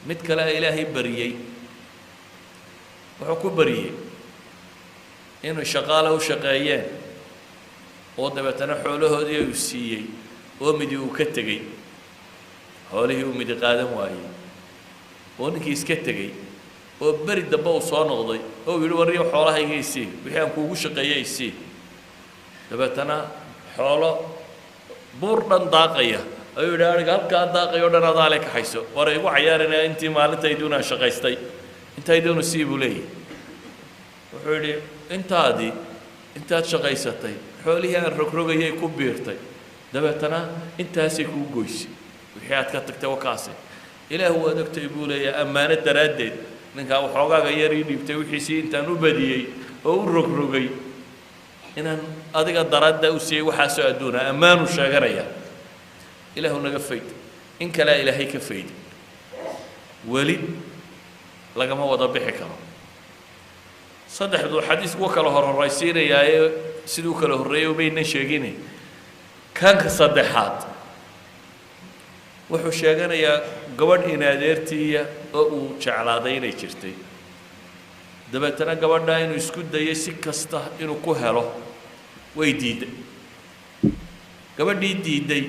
Mid kale Ilaahay bariyey, wuxuu ku bariyey inuu shaqaale u shaqeeyeen oo dabeetana xoolahoodii uu siiyey oo midi uu ka tegey, xoolihii uu midi qaadan waayey oo ninkii iska tegey, oo beri dambe uu soo noqday oo uu yidhi: "Warriyo, xoolahayga isii, wixii aan kuugu shaqeeyey isii." Dabeetana xoolo buur dhan daaqaya ayuu yidhi: "Aniga halkaa daaqay o dhan adaale kaxayso, war igu cayaarinaya, intii maalintayduuna aan shaqaystay intayduunu sii," buu leeyahy. Wuxuu yidhi: "Intaadii intaad shaqaysatay xoolihii aan rogrogayay ku biirtay, dabeetana intaasay kuu goysay, wixii aad ka tagtay wakaase. Ilaah waad ogtay," buu leeyahay, "ammaano daraaddeed ninkaa waxoogaaga yar ii dhiibtay wixiisii intaan u badiyey oo u rogrogay inaan adiga daraadda u siiyey waxaasoo adduuna." Ammaanuu sheeganaya. Ilaahu naga fayd. In kalea Ilaahay ka fayday, weli lagama wada bixi karo. Saddexdu xadiisku wa kala hor horraysiinayaaye, siduu kala horreeyay umaynan sheegine. Kanka saddexaad wuxuu sheeganayaa gabadh inadeertiiya oo uu jeclaaday inay jirtay, dabeetana gabadhaa inuu isku dayay si kasta inuu ku helo, way diidday. Gabadhii diidday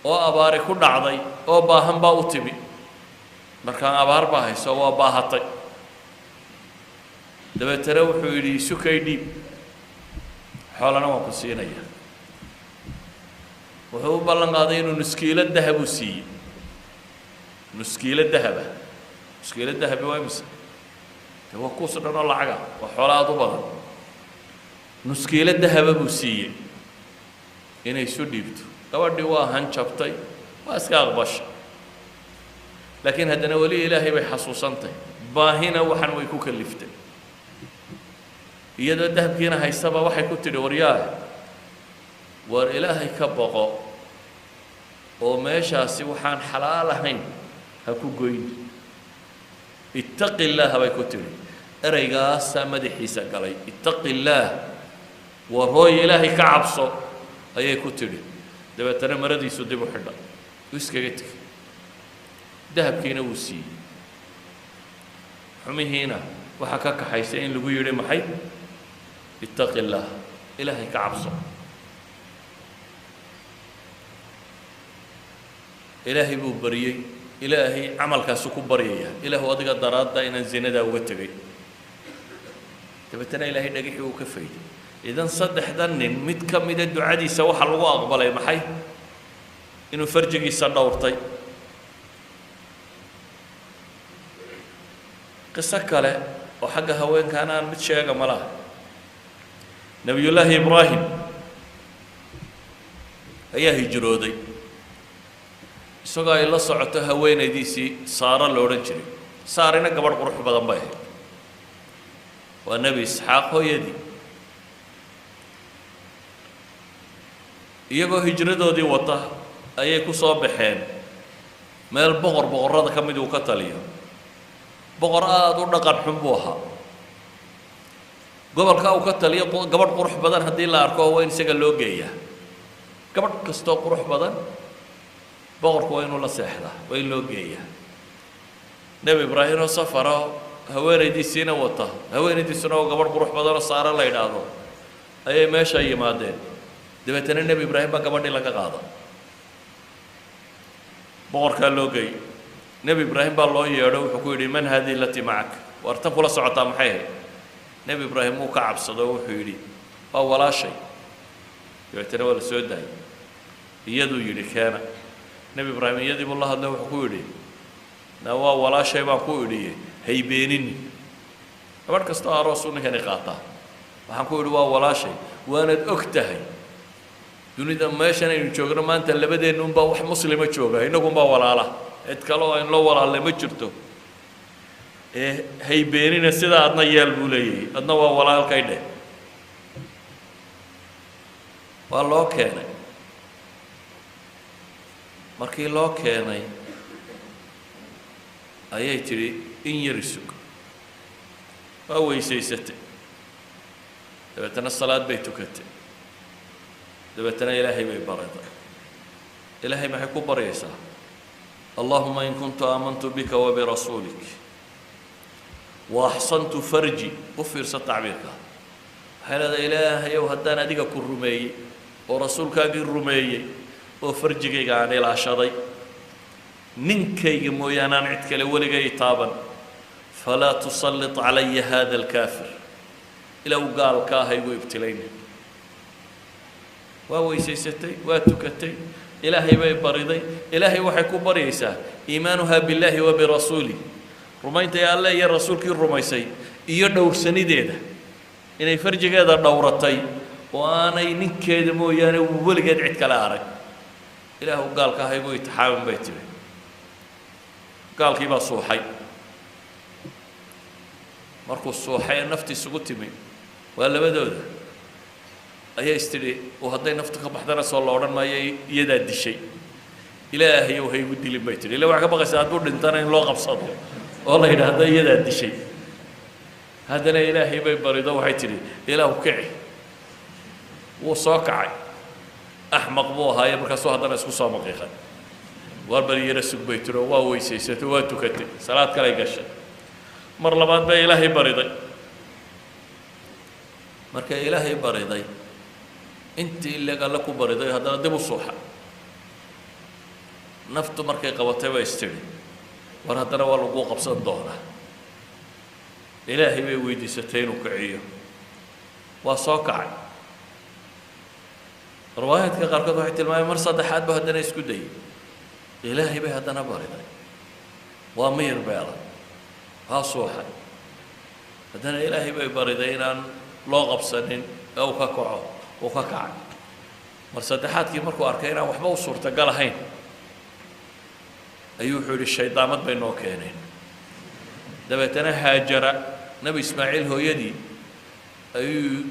oo abaari ku dhacday oo baahan baa u timi. Markaan abaar baa hayso, waa baahatay. Dabeetana wuxuu yidhi: "Isu kay dhiib, xoolana waan ku siinaya." Wuxuu u ballan qaaday inuu nuskiilo dahab u siiyey. Nuskiilo dahaba, nuskiilo dahabi waa imise? De waa kuus dhan oo lacaga, waa xoolo aada u badan. Nuskiilo dahaba buu siiyey inay isu dhiibto. Gabadhii waa hanjabtay, waa iska aqbashay, laakiin haddana weli Ilaahay bay xasuusantay, baahina waxan way ku kaliftay. Iyadoo dahabkiina haysaba waxay ku tidhi: "Waryaah, war Ilaahay ka boqo oo meeshaasi waxaan xalaal ahayn ha ku goyn, ittaqi illaah," bay ku tidhi. Ereygaasaa madaxiisa galay. "Ittaqi illaah, war hooy, Ilaahay ka cabso," ayay ku tidhi. Dabeetana maradiisu dib u xidha, uu iskaga tegey, dahabkiina wuu siiyey. Xumihiina waxaa ka kaxaysay in lagu yidhi maxay? Ittaqi illaah, Ilaahay ka cabso. Ilaahay buu baryey, Ilaahay camalkaasu ku baryaya, Ilaahu adiga daraadda inaan zinadaa uga tegay. Dabeetana Ilaahay dhagixii uu ka fayday. Idan saddexdan nin mid ka mida ducadiisa waxaa lagu aqbalay maxay? Inuu farjigiisa dhowrtay. Qiso kale oo xagga haweenkaana aan mid sheega ma laha. Nebiyullaahi Ibraahim ayaa hijrooday isagoo ay la socoto haweenaydiisii Saaro la odhan jiray. Saarina gabadh qurux badan bay ahayd, waa Nebi Isxaaq hooyadii. Iyagoo hijradoodii wata ayay ku soo baxeen meel boqor boqorrada ka mid uu ka taliyo. Boqor aada u dhaqan xun buu ahaa. Gobolka uu ka taliyo gabadh qurux badan haddii la arko waa in isaga loo geeyaa. Gabadh kastoo qurux badan boqorku waa inuu la seexdaa, waa in loo geeyaa. Nebi Ibraahim oo safaro, haweenaydiisiina wata, haweenaydiisuna oo gabadh qurux badanoo Saare la yidhaahdo, ayay meesha yimaadeen. Dabeetana Nebi Ibraahim baa gabadhii laga qaada, boqorkaa loo geeyey. Nebi Ibraahim baa loo yeedho, wuxuu ku yidhi: man haadihi alatii macak? Waar tan kula socotaa maxay ahayd? Nebi Ibraahim wuu ka cabsado, wuxuu yidhi: waa walaashay. Dabeetana waa la soo daayay. Iyaduu yidhi: keena. Nebi Ibraahim iyadii buu la hadlay, wuxuu ku yidhi: na waa walaashay baan ku idhiye, haybeenini. Gabadh kastoo aroosuu ninkani qaataa. Waxaan ku idhi waa walaashay, waanaad og tahay dunida meeshan aynu joogno maanta labadeennu unbaa wax muslima jooga, innagunbaa walaala, cid kale oo aynu la walaalnay ma jirto, ee haybeenina, sidaa adna yeel buu leeyahay, adna waa walaalkay dheh. Waa loo keenay. Markii loo keenay ayay tidhi: in yar isug. Waa weysaysatay, dabeetana salaad bay tukatay, dabeetana Ilaahay bay bariday. Ilaahay maxay ku baryaysaa? Allahuma in kuntu aamantu bika wabirasuulik wa axsantu farji. U fiirsa tacbiirka. Waxay leedahay: Ilaahayow, haddaan adiga ku rumeeyey oo rasuulkaagii rumeeyey oo farjigayga aan ilaashaday, ninkayga mooyaane aan cid kale weligay taaban, falaa tusallit calaya hada alkaafir, ilaw gaalka ah igu ibtilayna. Waa weysaysatay, waa tukatay, Ilaahay bay bariday. Ilaahay waxay ku baryaysaa iimaanuha billaahi wa birasuulih, rumayntay Alle iyo rasuulkii rumaysay, iyo dhowrsanideeda inay farjigeeda dhowratay oo aanay ninkeeda mooyaane weligeed cid kale arag. Ilaahu gaalka ah igu itixaamin, bay tiri. Gaalkii baa suuxay. Markuu suuxay ee nafti isugu timi waa labadooda, ayaa is tidhi: oo hadday naftu ka baxdana soo la odhan maayo iyadaa dishay? Ilaahayow ha igu dilin, bay tidhi. Illa waxaa ka baqaysaa hadduu dhintana in loo qabsado oo la yidhaahdo iyadaa dishay. Haddana Ilaahay bay barido, waxay tidhi: Ilaahu kici. Wuu soo kacay. Axmaq buu ahaaye, markaasuu haddana isku soo maqiiqay. Waar bal yara sug, bay tiri, oo waa weysaysatay, waa tukatay, salaad kalay gashay. Mar labaad bay Ilaahay bariday. Markay Ilaahay bariday, intii ileg Alle ku bariday, haddana dib u suuxa. Naftu markay qabatay bay istidhi: war haddana waa lagu qabsan doonaa. Ilaahay bay weydiisatay inuu kiciyo. Waa soo kacay. Riwaayaadka qaarkood waxay tilmaameen mar saddexaad ba haddana isku dayay. Ilaahay bay haddana bariday. Waa miyir beelay, waa suuxay. Haddana Ilaahay bay bariday inaan loo qabsanin ee uu ka kaco. Uu ka kacay. Mar saddexaadkii markuu arkay inaan waxba u suurtagal ahayn ayuu wuxuu yidhi: shaydaamad bay noo keeneen. Dabeetana Haajara, Nebi Ismaaciil hooyadii, ayuu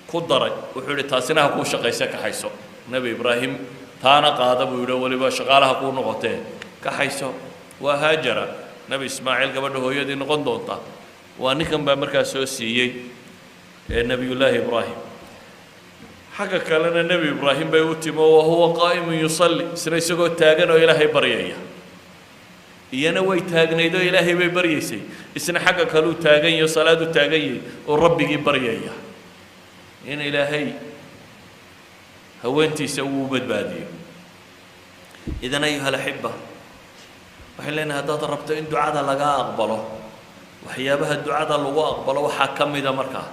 ku daray. Wuxuu yidhi: taasina ha kuu shaqayse, kaxayso Nebi Ibraahim, taana qaada, buu yidhi, weliba shaqaalaha kuu noqotee kaxayso. Waa Haajara, Nebi Ismaaciil gabadha hooyadii noqon doonta. Waa ninkan baa markaa soo siiyey ee Nebiyullaahi Ibraahim. Xagga kalena Nebi Ibraahim bay u timi oo wahuwa qaa'imun yusalli, isna isagoo taagan oo Ilaahay baryaya. Iyana way taagnayd oo Ilaahay bay baryaysay, isna xagga kaluu taagan yaho, salaadu taagan yahay oo rabbigii baryaya in Ilaahay haweentiisa uu badbaadiyo. Idan ayuha alaxiba, waxay leenahay haddaad rabto in ducada lagaa aqbalo, waxyaabaha ducada lagu aqbalo waxaa ka mida markaa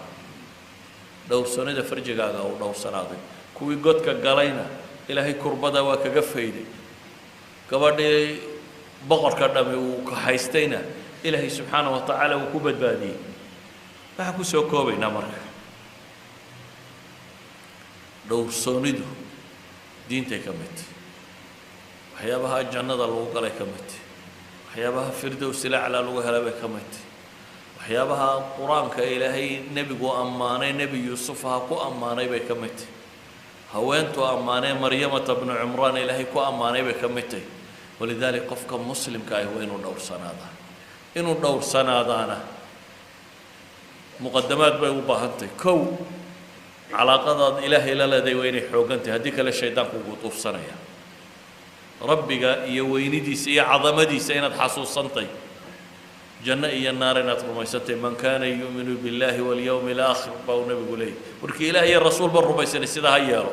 dhowrsanida farjigaaga uu dhowrsanaaday. Kuwii godka galayna Ilaahay kurbada waa kaga fayday, gabadhii boqorka dhami uu kahaystayna Ilaahay subxaana wa tacaala uu ku badbaadiyey. Waxaan kusoo koobaynaa marka dhowrsoonidu diintay ka mid tahy, waxyaabaha jannada lagu galay ka mid tahy, waxyaabaha firdowsilaclaa lagu helay bay ka mid tahy, waxyaabaha qur-aanka Ilaahay nebigu ammaanay, Nebi Yuusuf ha ku ammaanay bay ka mid tahy, haweentu ammaanay Maryamata bnu Cumraan Ilaahay ku ammaanay bay ka mid tahy. Walidalik qofka muslimka ahi waa inuu dhowrsanaadaa. Inuu dhowrsanaadaana muqadamaad bay u baahan tahay. Kow, calaaqadaad Ilaahay la leedahay waa inay xooggan tahay, haddii kale shaydaanku ugu duufsanaya. Rabbiga iyo weynidiisa iyo cadamadiisa inaad xasuusantay, janno iyo naar inaad rumaysantay. Man kaana yu'minu biاllahi walyawmi alaakhir baa uu nebigu leeyay, markii Ilaah iyo rasuulba rumaysanay sidaa ha yeelo.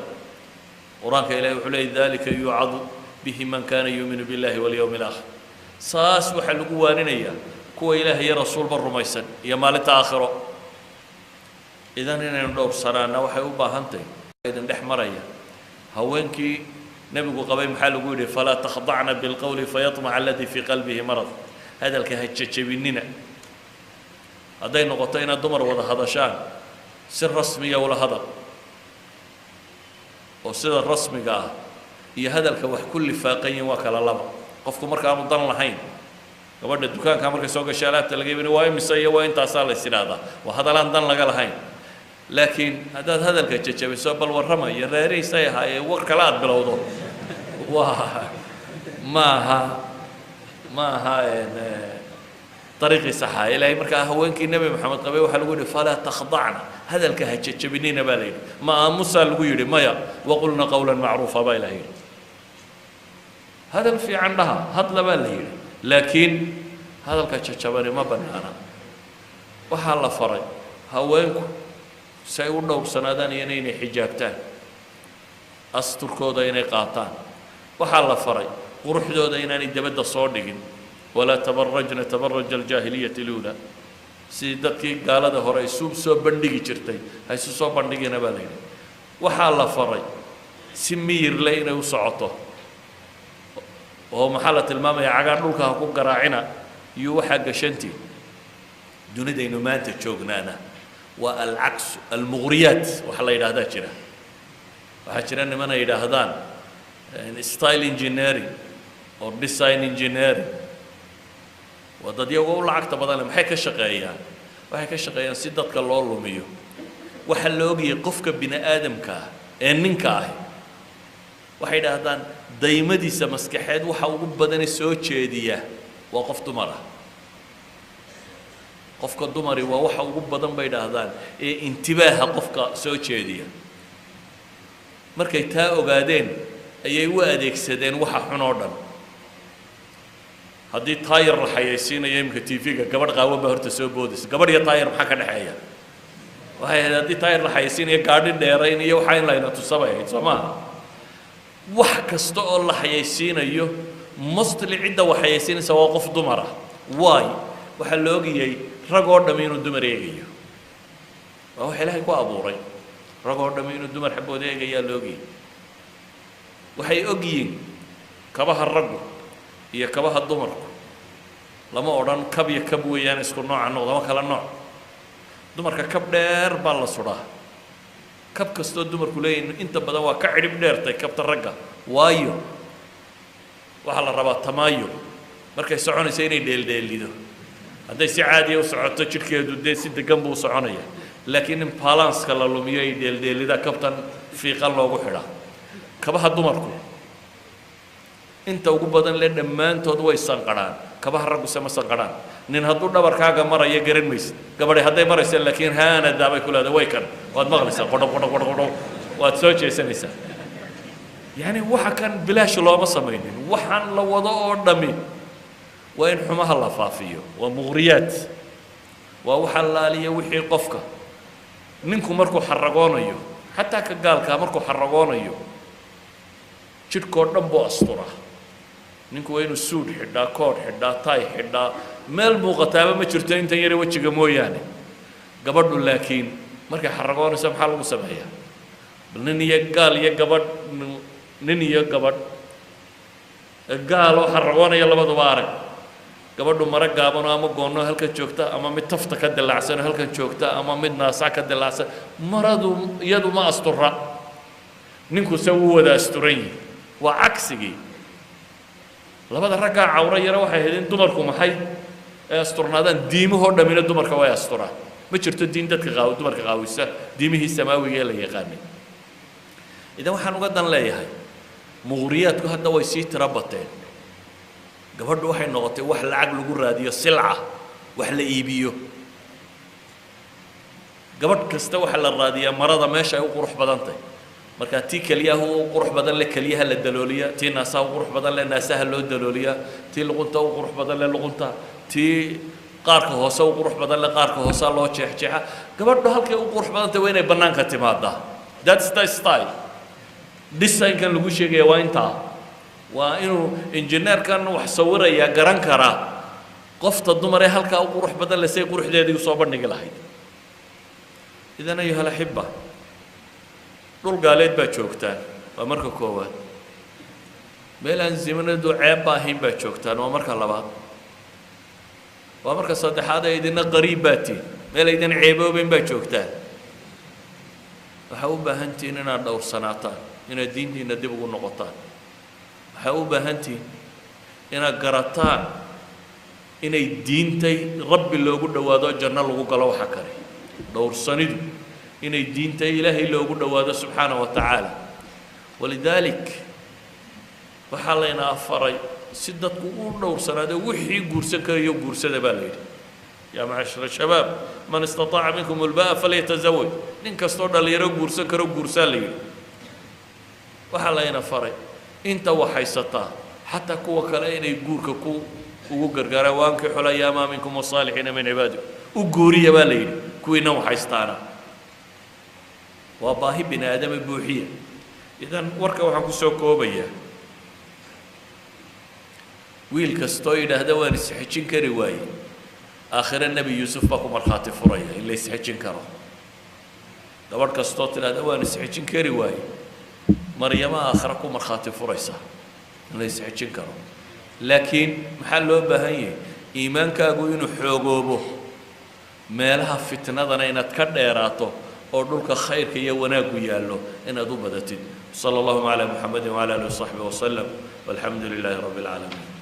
Qur-aanka Ilahi wuxuu leeyay dalika yuucadu bihi man kaana yu'minu biاllahi walyawmi alaakhir. Saas waxaa lagu waaninayaa kuwa Ilaah iyo rasuulba rumaysan iyo maalinta aakhiro. Idan inaynu dhowrsanaana waxay u baahan tahay idin dhex maraya. Haweenkii nebigu qabay maxaa lagu yidhi? Falaa takhdacna bilqowli fayatmaca aladii fii qalbihi marad. Hadalka ha jejebinina. Hadday noqoto inaad dumar wada hadashaan, si rasmiya ula hadal, oo sida rasmiga ah iyo hadalka wax ku lifaaqan yihin waa kala laba. Qofku markaanu dan lahayn, gabadha dukaanka markay soo gashay alaabta laga iibinay waa imise iyo waa intaasaa la is idhaahdaa, waa hadalaan dan laga lahayn. Laakiin haddaad hadalka jejabiso, bal warrama iyo reerihiisay ahaayee, war kale aad bilowdo, waa maaha ma aha dariiqii saxaa. Ilaahay markaa haweenkii Nebi Maxamed qabay waxaa lagu yidhi falaa takhdacna, hadalka ha jejabinina baa la yidhi. Ma aamusaa lagu yidhi? Maya, waqulna qawlan macruufa baa Ilahay yidhi. Hadal fiican dhaha, hadla baa la yidhi, laakiin hadalka jajabani ma bannaana. Waxaa la faray haweenku si ay u dhowrsanaadaan iyana inay xijaabtaan, asturkooda inay qaataan. Waxaa la faray quruxdooda inaanay dabadda soo dhigin, walaa tabarajna tabaruja aljaahiliyati luula, sidii dadkii gaalada hore isu soo bandhigi jirtay ha isu soo bandhigina baa la yidhi. Waxaa la faray si miyir leh inay u socoto, oo maxaa la tilmaamaya? Cagaar dhulka ha ku garaacina iyo waxaa gashantii. Dunidaynu maanta joognaana waa alcaksu, almughriyaat waxa la yidhaahdaa jira. Waxaa jira niman ay yidhaahdaan style engineering or design engineering, waa dad iyagoo u lacagta badan leh. Maxay ka shaqeeyaan? Waxay ka shaqeeyaan si dadka loo lumiyo. Waxaa la ogayay qofka bini aadamka ah ee ninka ahi, waxay idhaahdaan daymadiisa maskaxeed waxa ugu badane soo jeediya waa qof dumar ah. Qofka dumari waa waxa ugu badan bay idhaahdaan ee intibaaha qofka soo jeediya. Markay taa ogaadeen ayay u adeegsadeen waxa xun oo dhan. Haddii taayar la xayaysiinayo iminka TV-ga, gabadh qaawan baa horta soo boodaysa. Gabadh iyo taayar maxaa ka dhexeeya? Waxay ahayd haddii taayar la xayaysiinayo gaadhi dheerayn iyo waxaa in layna tusabay ahayd, soo maaha? Wax kasta oo la xayaysiinayo mostly cidda wax xayaysiinaysa waa qof dumar ah. Waay, waxaa la ogayay rag oo dhami inuu dumar eegayo, waa wax Ilaahay ku abuuray. Rag oo dhami inuu dumar xaggooda eegayaa la ogayay. Waxay ogyihiin kabaha raggu iyo kabaha dumarku, lama odhan kab iyo kab weeyaan isku nooca noqda, ma kala nooc. Dumarka kab dheer baa la sudhaa. Kab kastoo dumarku leeyihin inta badan waa ka cidhib dheertay kabta ragga. Waayo, waxaa la rabaa tamaayul, markay soconayso inay dheeldheelido. Hadday si caadiya u socoto jidhkeedu dee si degan buu u soconaya, laakiin in balanska la lumiyo ay dheeldheelida kabtan fiiqan loogu xidhaa. Kabaha dumarku inta ugu badan le dhammaantood way sanqadhaan, kabaha ragguse ma sanqadhaan. Nin hadduu dhabarkaaga marayo garan maysid, gabadhi hadday maraysa laakiin haanadaa bay ku leedahay, way kan waad maqlaysaa qodho qodho qodho qodho, waad soo jeesanaysaa. Yacni waxa kan bilaash looma samaynin, waxaan la wado oo dhami Waa in xumaha la faafiyo, waa muqriyaat, waa wax allaaliya wixii qofka ninku markuu xaragoonayo, xataa ka gaalkaa markuu xaragoonayo, jidhkoo dhan buu asturaa. Ninku waa inuu suudh xidhaa, koodh xidhaa, taay xidhaa, meel muuqataaba ma jirto intan yare wejiga mooyaane. Gabadhu laakiin markay xaragoonayso maxaa lagu sameeyaa? Bal nin iyo gaal iyo gabadh, nin iyo gabadh gaaloo xaragoonaya labaduba arag. Gabadhu maro gaabanoo ama goonnoo halkan joogta, ama mid tafta ka dilaacsanoo halkan joogta, ama mid naasaa ka dilaacsan, maradu iyadu ma astura, ninkuse wuu wada asturan yihi. Waa cagsigii labada raggaa cawro yare. Waxay ahayd in dumarku maxay ay asturnaadaan. Diimahoo dhammina dumarka way asturaan. Ma jirto diin dadka qaaw dumarka qaawisa, diimihii samaawiga ee la yaqaanay. Idan waxaan uga dan leeyahay, muqriyaadku hadda way sii tiro bateen. Gabadhu waxay noqotay wax lacag lagu raadiyo, silca wax la iibiyo. Gabadh kasta waxaa la raadiyaa marada meesha ay u qurux badan tahay. Marka tii keliyaha u qurux badan leh keliyaha la dalooliyaa, tii naasaha u qurux badan leh naasaha loo dalooliyaa, tii luqunta u qurux badan leh luqunta, tii qaarka hoose u qurux badan leh qaarka hoosea loo jeexjeexa. Gabadhu halkay u qurux badan tahay waa inay bannaanka timaadaa. That's the style. Designkan lagu sheegaya waa intaa, waa inuu injineerkan wax sawirayaa garan karaa qofta dumar ee halkaa u qurux badan leh say quruxdeedii usoo bandhigi lahayd. Idan ayuha alaxiba, dhul gaaleed baa joogtaan, waa marka koowaad. Meel aan zimanadu ceebba ahayn baa joogtaan, waa marka labaad. Waa marka saddexaad ee idina qariib baa tihin, meel aydan ceeboobayn baa joogtaan. Waxaa u baahan tihiin inaad dhowrsanaataan, inaad diintiinna dib ugu noqotaan. Waxaa u baahan tihiin inaad garataan inay diintay Rabbi loogu dhowaado, janno lagu galo. Waxa kale dhowrsanidu inay diintay Ilaahay loogu dhowaado subxaana wa tacaala. Walidaalik waxaa layna afaray si dadku u dhowrsanaado, wixii guursan karayo guursada baa la yidhi. Yaa macashara shabaab, man istataaca minkum ulba'a falyatazawaj. Nin kastoo dhallinyaro guursan karo guursaa la yidhi. Waxaa layna faray inta waxaysataa xataa kuwa kale inay guurka ku ugu gargaaraan. Waankixu layaamaa minkum wasaalixiina min cibaadikum, u guuriya baa la yidhi kuwiina waxaystaana. Waa baahi bini aadama buuxiya. Idan warka waxaan kusoo koobayaa, wiil kastoo yidhaahda waan isxejin kari waaye, aakhire Nebi Yuusuf baa ku markhaati furaya in la isxejin karo. Gabadh kastoo tidhaahda waan isxejin kari waaye, Maryama aakhire ku markhaati furaysa in la isxejin karo. Laakiin maxaa loo baahan yahay? Iimaankaagu inuu xoogoobo, meelaha fitnadana inaad ka dheeraato, oo dhulka khayrka iyo wanaaggu yaallo inaad u badatid. Sala allahuma calaa Muxamedin wcala alihi wasaxbi wasalam, walxamdu lilaahi rabbi alcaalamiin.